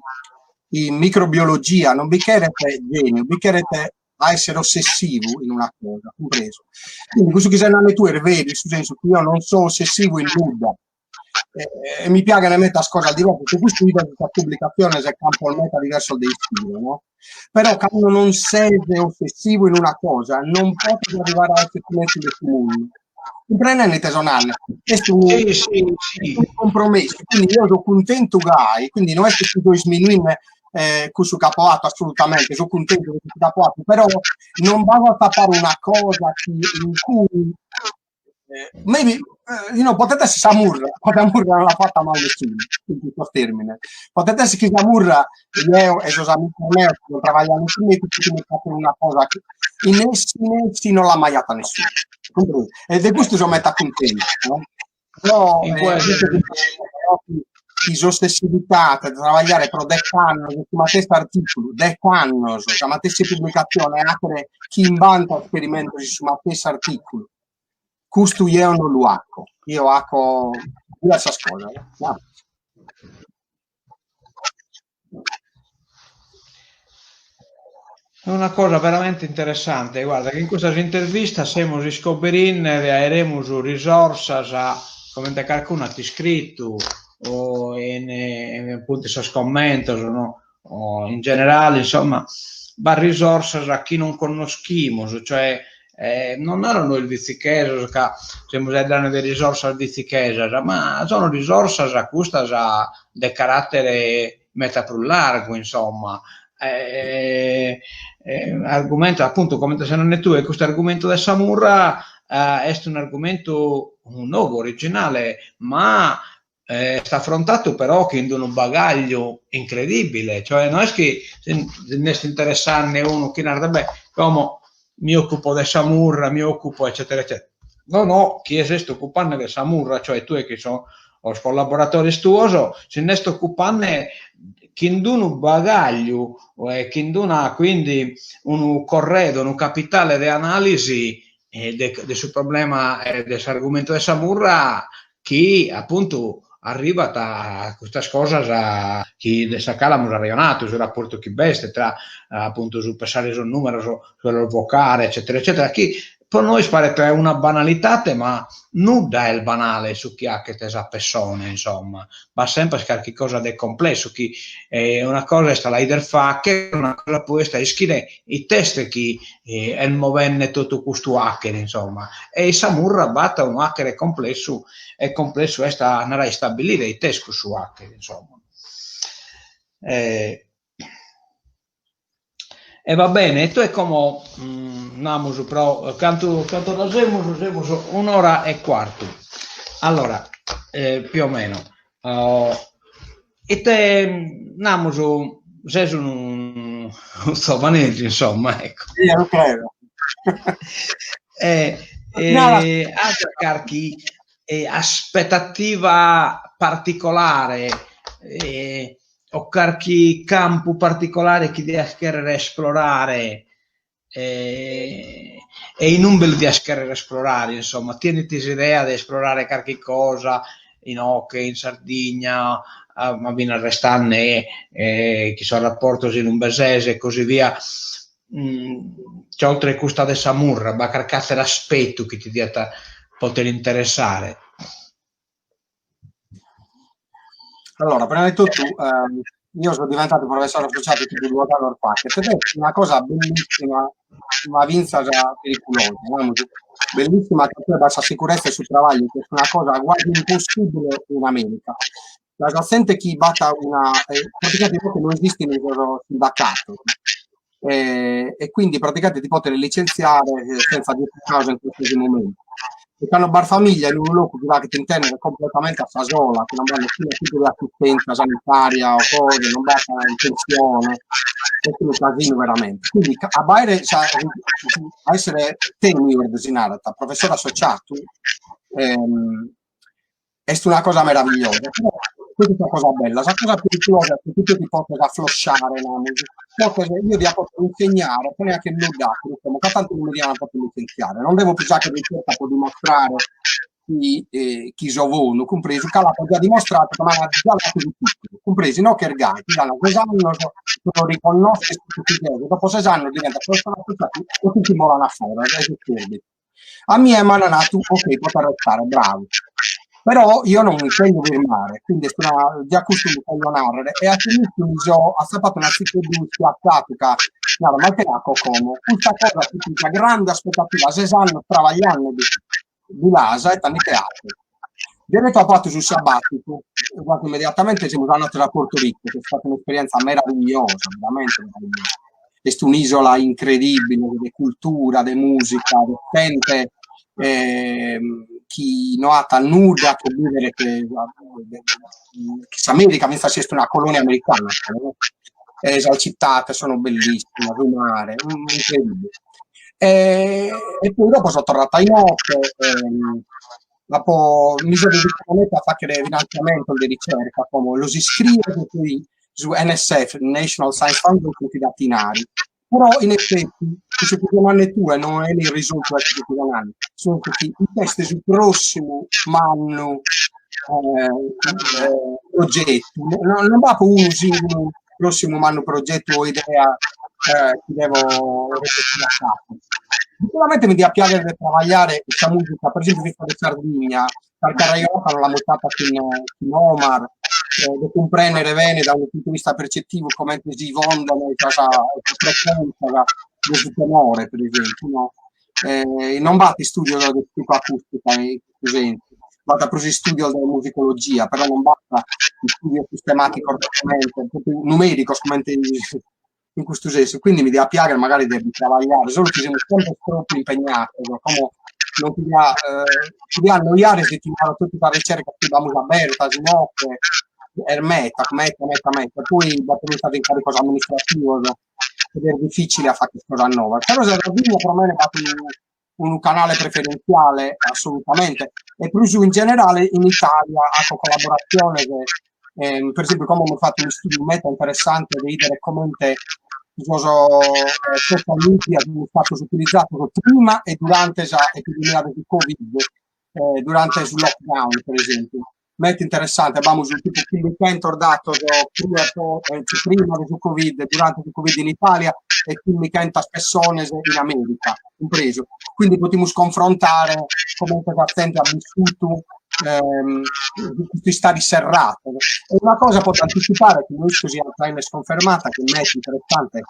in microbiologia non bi cheret geniu, bi cheret a essere ossessivu in una cosa, cumpresu? Quindi cussu chi ses nande tue est veru, in su sensu chi io non so ossessivu in nudda, e mi piaghen medas cosas diversas, po custu 'ido sas publicatziones e campos meda diversos de istudiu, no? Però cando non ses ossessivu in una cosa non podes arrivare a essere su mezus de su mundu. Cumprendende ite so nande? Est unu, sì, sì, sì. unu compromissu, quindi io so cuntentu gai, quindi no est chi so isminuinde eh, cussu ch'apo 'atu assolutamente, so cuntentu de cussu ch'apo 'atu, però non b'at a fare una cosa chi, in cui eh, maybe, eh, you know, potet esser sa murra, ma sa murra non l'at fata mai nessuno, in custos termines. Potet esser chi sa murra, jeo e sos amigos meos chi sun trabagliende cun megus, podimus fagher una cosa chi nessi nessi non l'at mai 'ata nessuno. Cumpresu? E de custu so meta cuntentu, no? Però in eh, chi s'ossessividade de trabagliare pro dech'annos su matessi articulu, dech'annos, sa matessi publicatzione, 'achere chimbanta esperimentos in su matessi articulu, custu jeo non lu 'aco, eo 'aco diversas cosas. No? È una cosa veramente interessante, guarda, che in custas intervistas semus iscoberinde de aeremus risorsas, comente carcunu at iscritu, o in appuntu in sos commentos, no, o in generale, insomma, b'at risorsas chi non connoschimus, cioè non naro nois bitzichesos ca semus 'aeddende de risorsas bitzichesas, ma sono risorsas custas de carattere meta prus largu, insomma, argumentos, appuntu, comente ses nende tue, custu argumentu de sa murra est un'argumentu nou, originale, ma est afrontadu però chin unu bagagliu incredibile, cioè no est chi si nd'est interessende unu chi narat, beh, como mi occupo de sa murra, mi occupo eccetera eccetera, no no, chie s'est occupende de sa murra, cioè tue chin sos collaboradores tuos, si nd'est occupende chin unu bagagliu e chin una quindi unu corredo, unu capitale de analisi de de su problema de s'argumentu de sa murra chi apuntu arribat a custas cosas chi de sa cale amus arrejonadu, su raportu chi b'est tra apuntu su pensare sos numeros, su los vocare eccetera eccetera, chi pro nois paret una banalitate ma nudda est banale su chi 'achet sa pessone, insomma, b'at semper carchi cosa de complessu chi una cosa est a la 'ider fagher, una cosa poi est a ischire it'est chi est movende totu custu 'achere, insomma, e in sa murra b'at unu 'achere complessu e complessu est a andare a istabilire it'est cussu 'achere, insomma. E va bene, e tue como namus pro cantu cantu nos semus, semus un'ora e cuartu. Allora, più o meno, ite namus, ses unu zovaneddu insomma, ecco. Sì, lu credo. E as carchi aspettativa particolare o carchi campu particolare chi dias chèrrere esplorare e in umbe lu dias chèrrere esplorare, insomma, tenes s'idea de esplorare carchi cosa inoghe in Sardigna, ma finas restende chin sos rapportos in umbe ses e così via, cioè oltre custa de sa murra, b'at carchi àteru aspetu chi ti diat poter interessare? Allora, prima di tutto, ehm, io sono diventato professore associato tipo due anni fa, ed è una cosa bellissima, ma fintzas periculosa, no? Bellissima che poi bassa sicurezza sul trabaglio, che è una cosa quasi impossibile in America. La gente chi b'at una... Eh, praticamente non esiste un sindacato, eh, e quindi praticamente ti possono licenziare eh, senza dire causa in qualsiasi momento. E quando b'at famiglia in unu locu chi faghet intendere completamente a sa sola, chi non b'at nessunu tipu de assistenza sanitaria o cose, non b'at in pensione, est unu casinu veramente. Quindi a b'aere sa, a essere tenured si narat, professore associatu, ehm, est una cosa meravigliosa. Però questa è una cosa bella, sa cosa pericolosa è che tu ti potes aflosciare, namus, potes, io dia poter insegnare, poi neanche nudda, ca tantu non mi diant poter licenziare, non devo pius fagher ricerca po dimostrare chi, eh, chi so bonu, cumpresu, ca l'apo già dimostradu ca m'ant già dadu su titulu, cumpresu, no ch'est gai, ti dan ses annos pro riconnoscher su chi ses, dopo ses annos diventas professore associatu o ti nche bolan a foras, e si A mie m'an natu, ok, podes arrestare, bravu. Però io non mi voglio firmare, quindi est una, già custu lu voglio narrere, e a s'inizio mi so atzapatu un'azicheddu ispiatzatu ca naro, ma ite aco como? Custa cosa fit una grande aspettativa, ses annos trabagliende bi, bi l'as e tando ite aco? Deretu apo fatu su sabaticu, quasi immediatamente semus andados a Porto Rico, chi est stata un'esperienza meravigliosa, veramente meravigliosa. Est un'isola incredibile de cultura, de musica, de zente eh, chi no at nudda a che bìdere che, che s'America, fintzas si est una colonia americana. No? E sas cittades sono bellissime, su mare, incredibile. E, e poi dopo so torratu a inoghe, ehm, apo, mi so dedicadu meda a faghere finanziamento de ricerca, como los iscries e poi su NSF, National Science Foundation, ti dat dinari. Però in effetti, cussu chi nande tue no enit risoltu a su chi nande, sunt chi it'est su prossimu mannu eh, eh, progetu, no, non b'apo unu singulu prossimu mannu progetu o idea eh, chi devo repetire a capo. Sicuramente mi diat piaghere de trabagliare sa musica, per esempio de Sardigna, carchi arrejonada no l'amus fata chin chin Omar, eh, de cumprendere bene da unu puntu de vista percettivu comente si fondono sas sas frecuentzas de su tenore, per esempiu, no? Eh, non b'at istudios de psicoacustica in custu sensu, b'at prus istudios de musicologia, però non b'at istudios sistematicos de comente, propriu numericos comente in custu sensu, quindi mi diat piaghere magari de bi trabagliare, solu chi semus sempre tropu impegnados, como non ti dia eh, ti dia annoiare si ti naro totu sas ricercas chi b'amus abertas inoghe, est meta, meta, meta, meta, poi b'at fintzas incaricos amministrativos ed est difficile a fagher cosas novas, però sa Sardigna pro mene b'at unu unu canale preferentziale assolutamente e prus in generale in Italia apo collaboratziones eh, per esempio como amus fatu un'istudiu meta interessante de 'idere comente sos eh, social media sunt istados utilizados prima e durante sa epidemia de su Covid, eh, durante su lockdown per esempio. Meta interessante, abamus tipu chimbichentos datos prima e prima de su Covid e durante su Covid in Italia e chimbichentas pessones in America, cumpresu. Quindi potimus confrontare comente sa zente at bissutu ehm, custu istare serrados. E una cosa poto anticipare, chi no isco si at a esser confermata, chi meta interessante,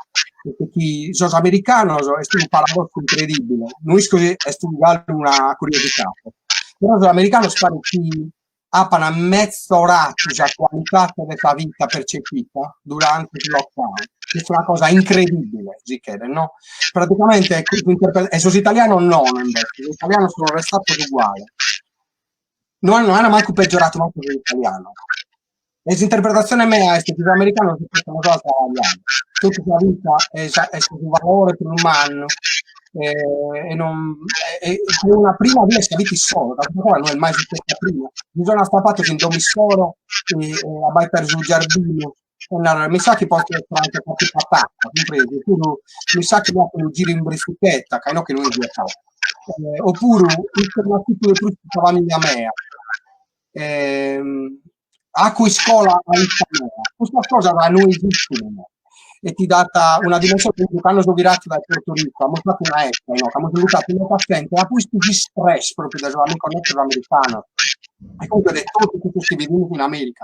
est chi sos americanos est unu paradossu incredibile, no isco si est galu una curiosidade, però sos americanos paret chi. Apan metzoratu sa cualitate de sa vita percepita durante su lockdown. Est una cosa incredibile, si cheret, no? Praticamente, e sos italianos nono, invece, sos italianos sono restatos uguales. No, no ana mancu peggioratu mancu sos italianos. E s'interpretatzione mea est chi sos americanos si portan solu a trabagliare, totu sa vita est est su valore prus mannu e non e pro una prima bia in sa vita issoro, ca custa cosa no est mai sutzessa prima, si sono astapados in domo issoro e a abbaitare su giardinu e narrer, mi sa chi potzo essere anche carchi patata, cumpresu, oppuru mi sa chi mi apo unu giru in brischichetta, ca inoghe no est vietadu, oppuru isto un'azigu de prus cun sa familia mea Aco iscola a issa mea. Custas cosas no esistint e ti dat una dimensione, per esempio, cando so ghiratu dae Porto Rico, amus fatu una 'esta inoghe, amus invitatu meda zente e apo 'istu s'istress propriu de sos amigos nostros americanos e comunque de totu cussos chi bivimus in America,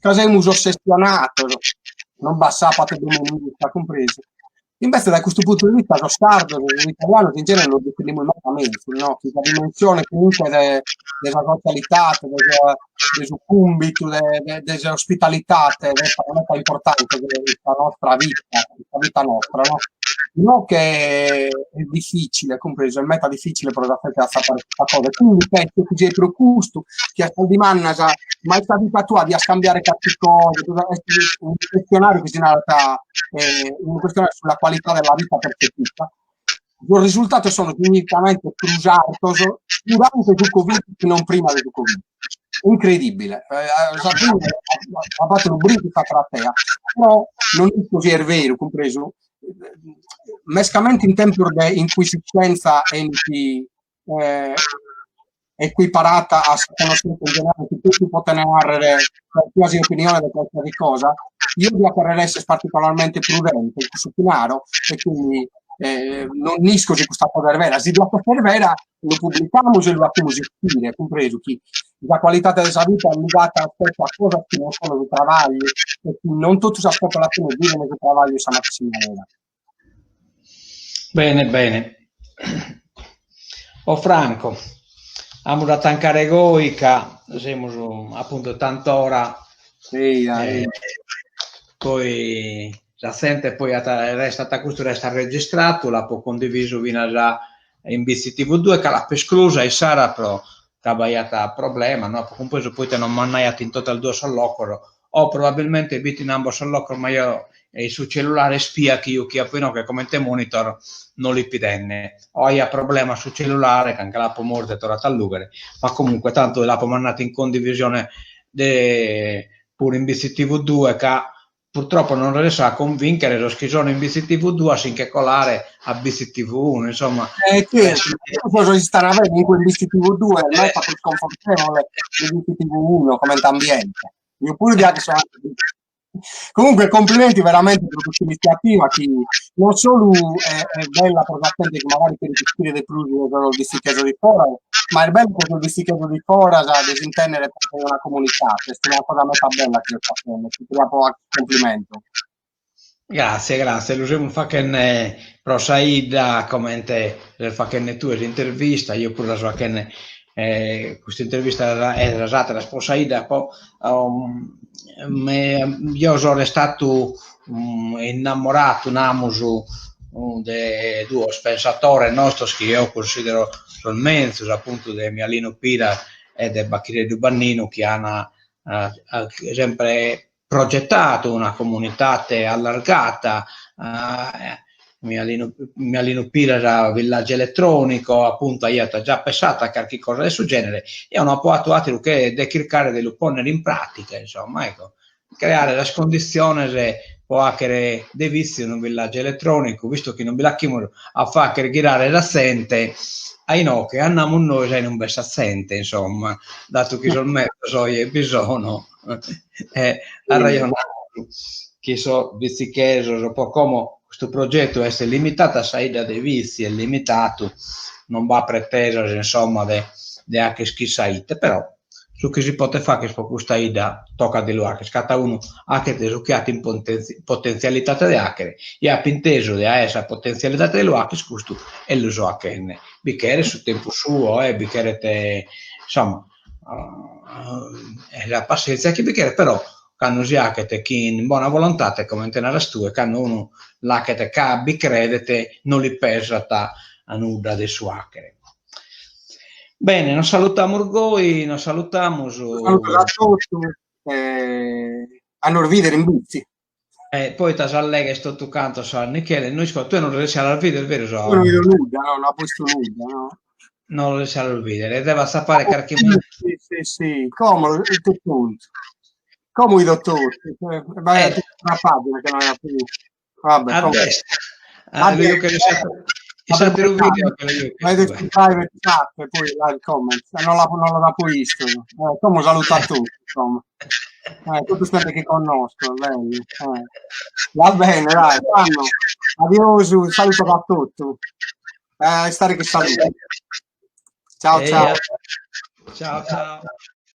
ca semus ossessionados, non b'at sapatu e dominica, cumpresu Invece dae custu puntu de vista sos sardos e sos italianos in genere nos difendimus meda menzus, no? Chi sa dimensione comunque de de sa socialitate, de sa de su cumbitu, de de de s'ospitalitate est meda importante in sa nostra vita, in sa vita nostra, no? No che est difficile, cumpresu, est meda difficile pro sa zente a atzapare custa cosa, e quindi penso chi siat pro custu chi a sas dimandas, ma in sa vita tua dias cambiare carchi cosa, est unu questionariu chi si narat unu questionariu sulla qualità della vita percepita, sos risultatos sono significativamente prus artos durante su Covid chi non prima de su Covid. Incredibile. Sa fine at fatu unu brincu sa cratea, però non isco si est veru, cumpresu, mescamente in tempus de in cui s'iscienza 'enit equiparata a sa conoscenza in generale chi totu poten narrer qualsiasi opinione de qualsiasi cosa, io dia cherrer esser particolarmente prudente in cussu chi naro e quindi non isco si custa cosa est vera, si diat esser vera lu publicamus e lu 'achimus ischire, cumpresu chi sa qualitate de sa vita est ligata spesso a cosas chi non sono su trabagliu e chi non totu sas popolatziones viven su trabagliu in sa matessi manera. Bene, bene. O Franco, amus a tancare goi ca semus apuntu tant'ora. Sì, eh, poi sa zente poi at restat custu restat registratu, l'apo condivisu finas in BCTV 2 ca l'apo esclusa issara pro ca b'aiat problema, no apo cumpresu poite non mannaiat in totu e duos sos locos o probabilmente bit in ambos sos locos ma eo in su cellulare spia chi juchia inoghe comente monitor no l'ip 'idende o aiat problema su cellulare ca nche l'apo mortu e torratu a allughere ma comunque tantu l'apo mandatu in condivisione de puru in BCTV 2 ca purtroppo non resesso a convinchere sos chi sono in BCTV 2 a si nche colare a BCTV 1 insomma. Eh, certo, sos istan bene in quel BCTV 2 est meda prus confortevole de BCTV 1 comente ambiente. Io puru diat so Comunque complimenti veramente pro custa iniziativa chi non solu è, è bella pro sa zente chi magari cheret ischire de prus de sos bitzichesos di foras, ma est bella pro sos bitzichesos di foras de s'intendere parte de una comunidade, est una cosa meda bella chi seis faghende, ti cheria fagher cumplimentos. Grazie, grazie, lu semus faghende pro sa 'idda comente ses faghende tue s'intervista, eo puru la so faghende custa intervista e sas ateras pro sa 'idda po eo so restatu innamoratu, namus, de duos pensatores nostros chi eo cunsidero sos menzus, apuntu de Mialinu Piras e de Bachireddu Banninu chi an sempre progetadu una comunitate allargata, Mialinu Mialinu Piras Villaggio Elettronico, apuntu aiat già pessadu a carchi cosa de su genere, eo no apo atu ateru che de chircare de lu ponnere in pratica, insomma, ecco, creare sas conditziones pro achere de Vitzi unu villaggio elettronico, visto chi non bi l'achimus a fagher ghirare sa zente a inoche, andamus nois a inumbe sa zente, insomma, datu chi sos mezos oje bi sono. E arrejonamus chi sos bitzichesos pro como custu progetu est limitadu a sa 'idda de Vitzi, est limitadu, non b'at pretesas insomma de de 'acher chissà ite, però su chi si potet fagher pro custa 'idda tocat de lu 'acher, cada unu 'achet su chi at in potentzialidade de 'achere, eo apo intesu de aer sa potentzialidade de lu 'acher custu e lu so 'achende, bi cheret su tempus suo e bi cheret insomma. E sa passèntzia chi bi cheret, però cando si 'achet chin bona volontade, comente naras tue, cando unu l'achet ca bi credet, non li pesat nudda de su 'achere. Bene, nos salutamus goi, nos salutamus. Saludos a totu e a nos bìdere in Bitzi. E poita s'allega est totu cantu sa Michele, no isco, tue non resessis a las bider, berus? Io non bido nudda, no, no apo bistu nudda, no. Non resessis a los bider, devo atzapare carchi Sì, sì, sì, como ite puntu. Como 'ido totu, b'aiat una pagina che no aiat pius. Vabbè, A destra. Ah, vedo che s'àteru video che lu private chat e poi live comments. Non l'apo non l'apo visto. Eh, como saluto a tutti, insomma. Eh, tutti gente che conosco, bello. Eh. Va bene, dai, fanno. Adiosu, saluto a tutti. Eh, stare che saluto. Ciao, ciao. Ciao, ciao.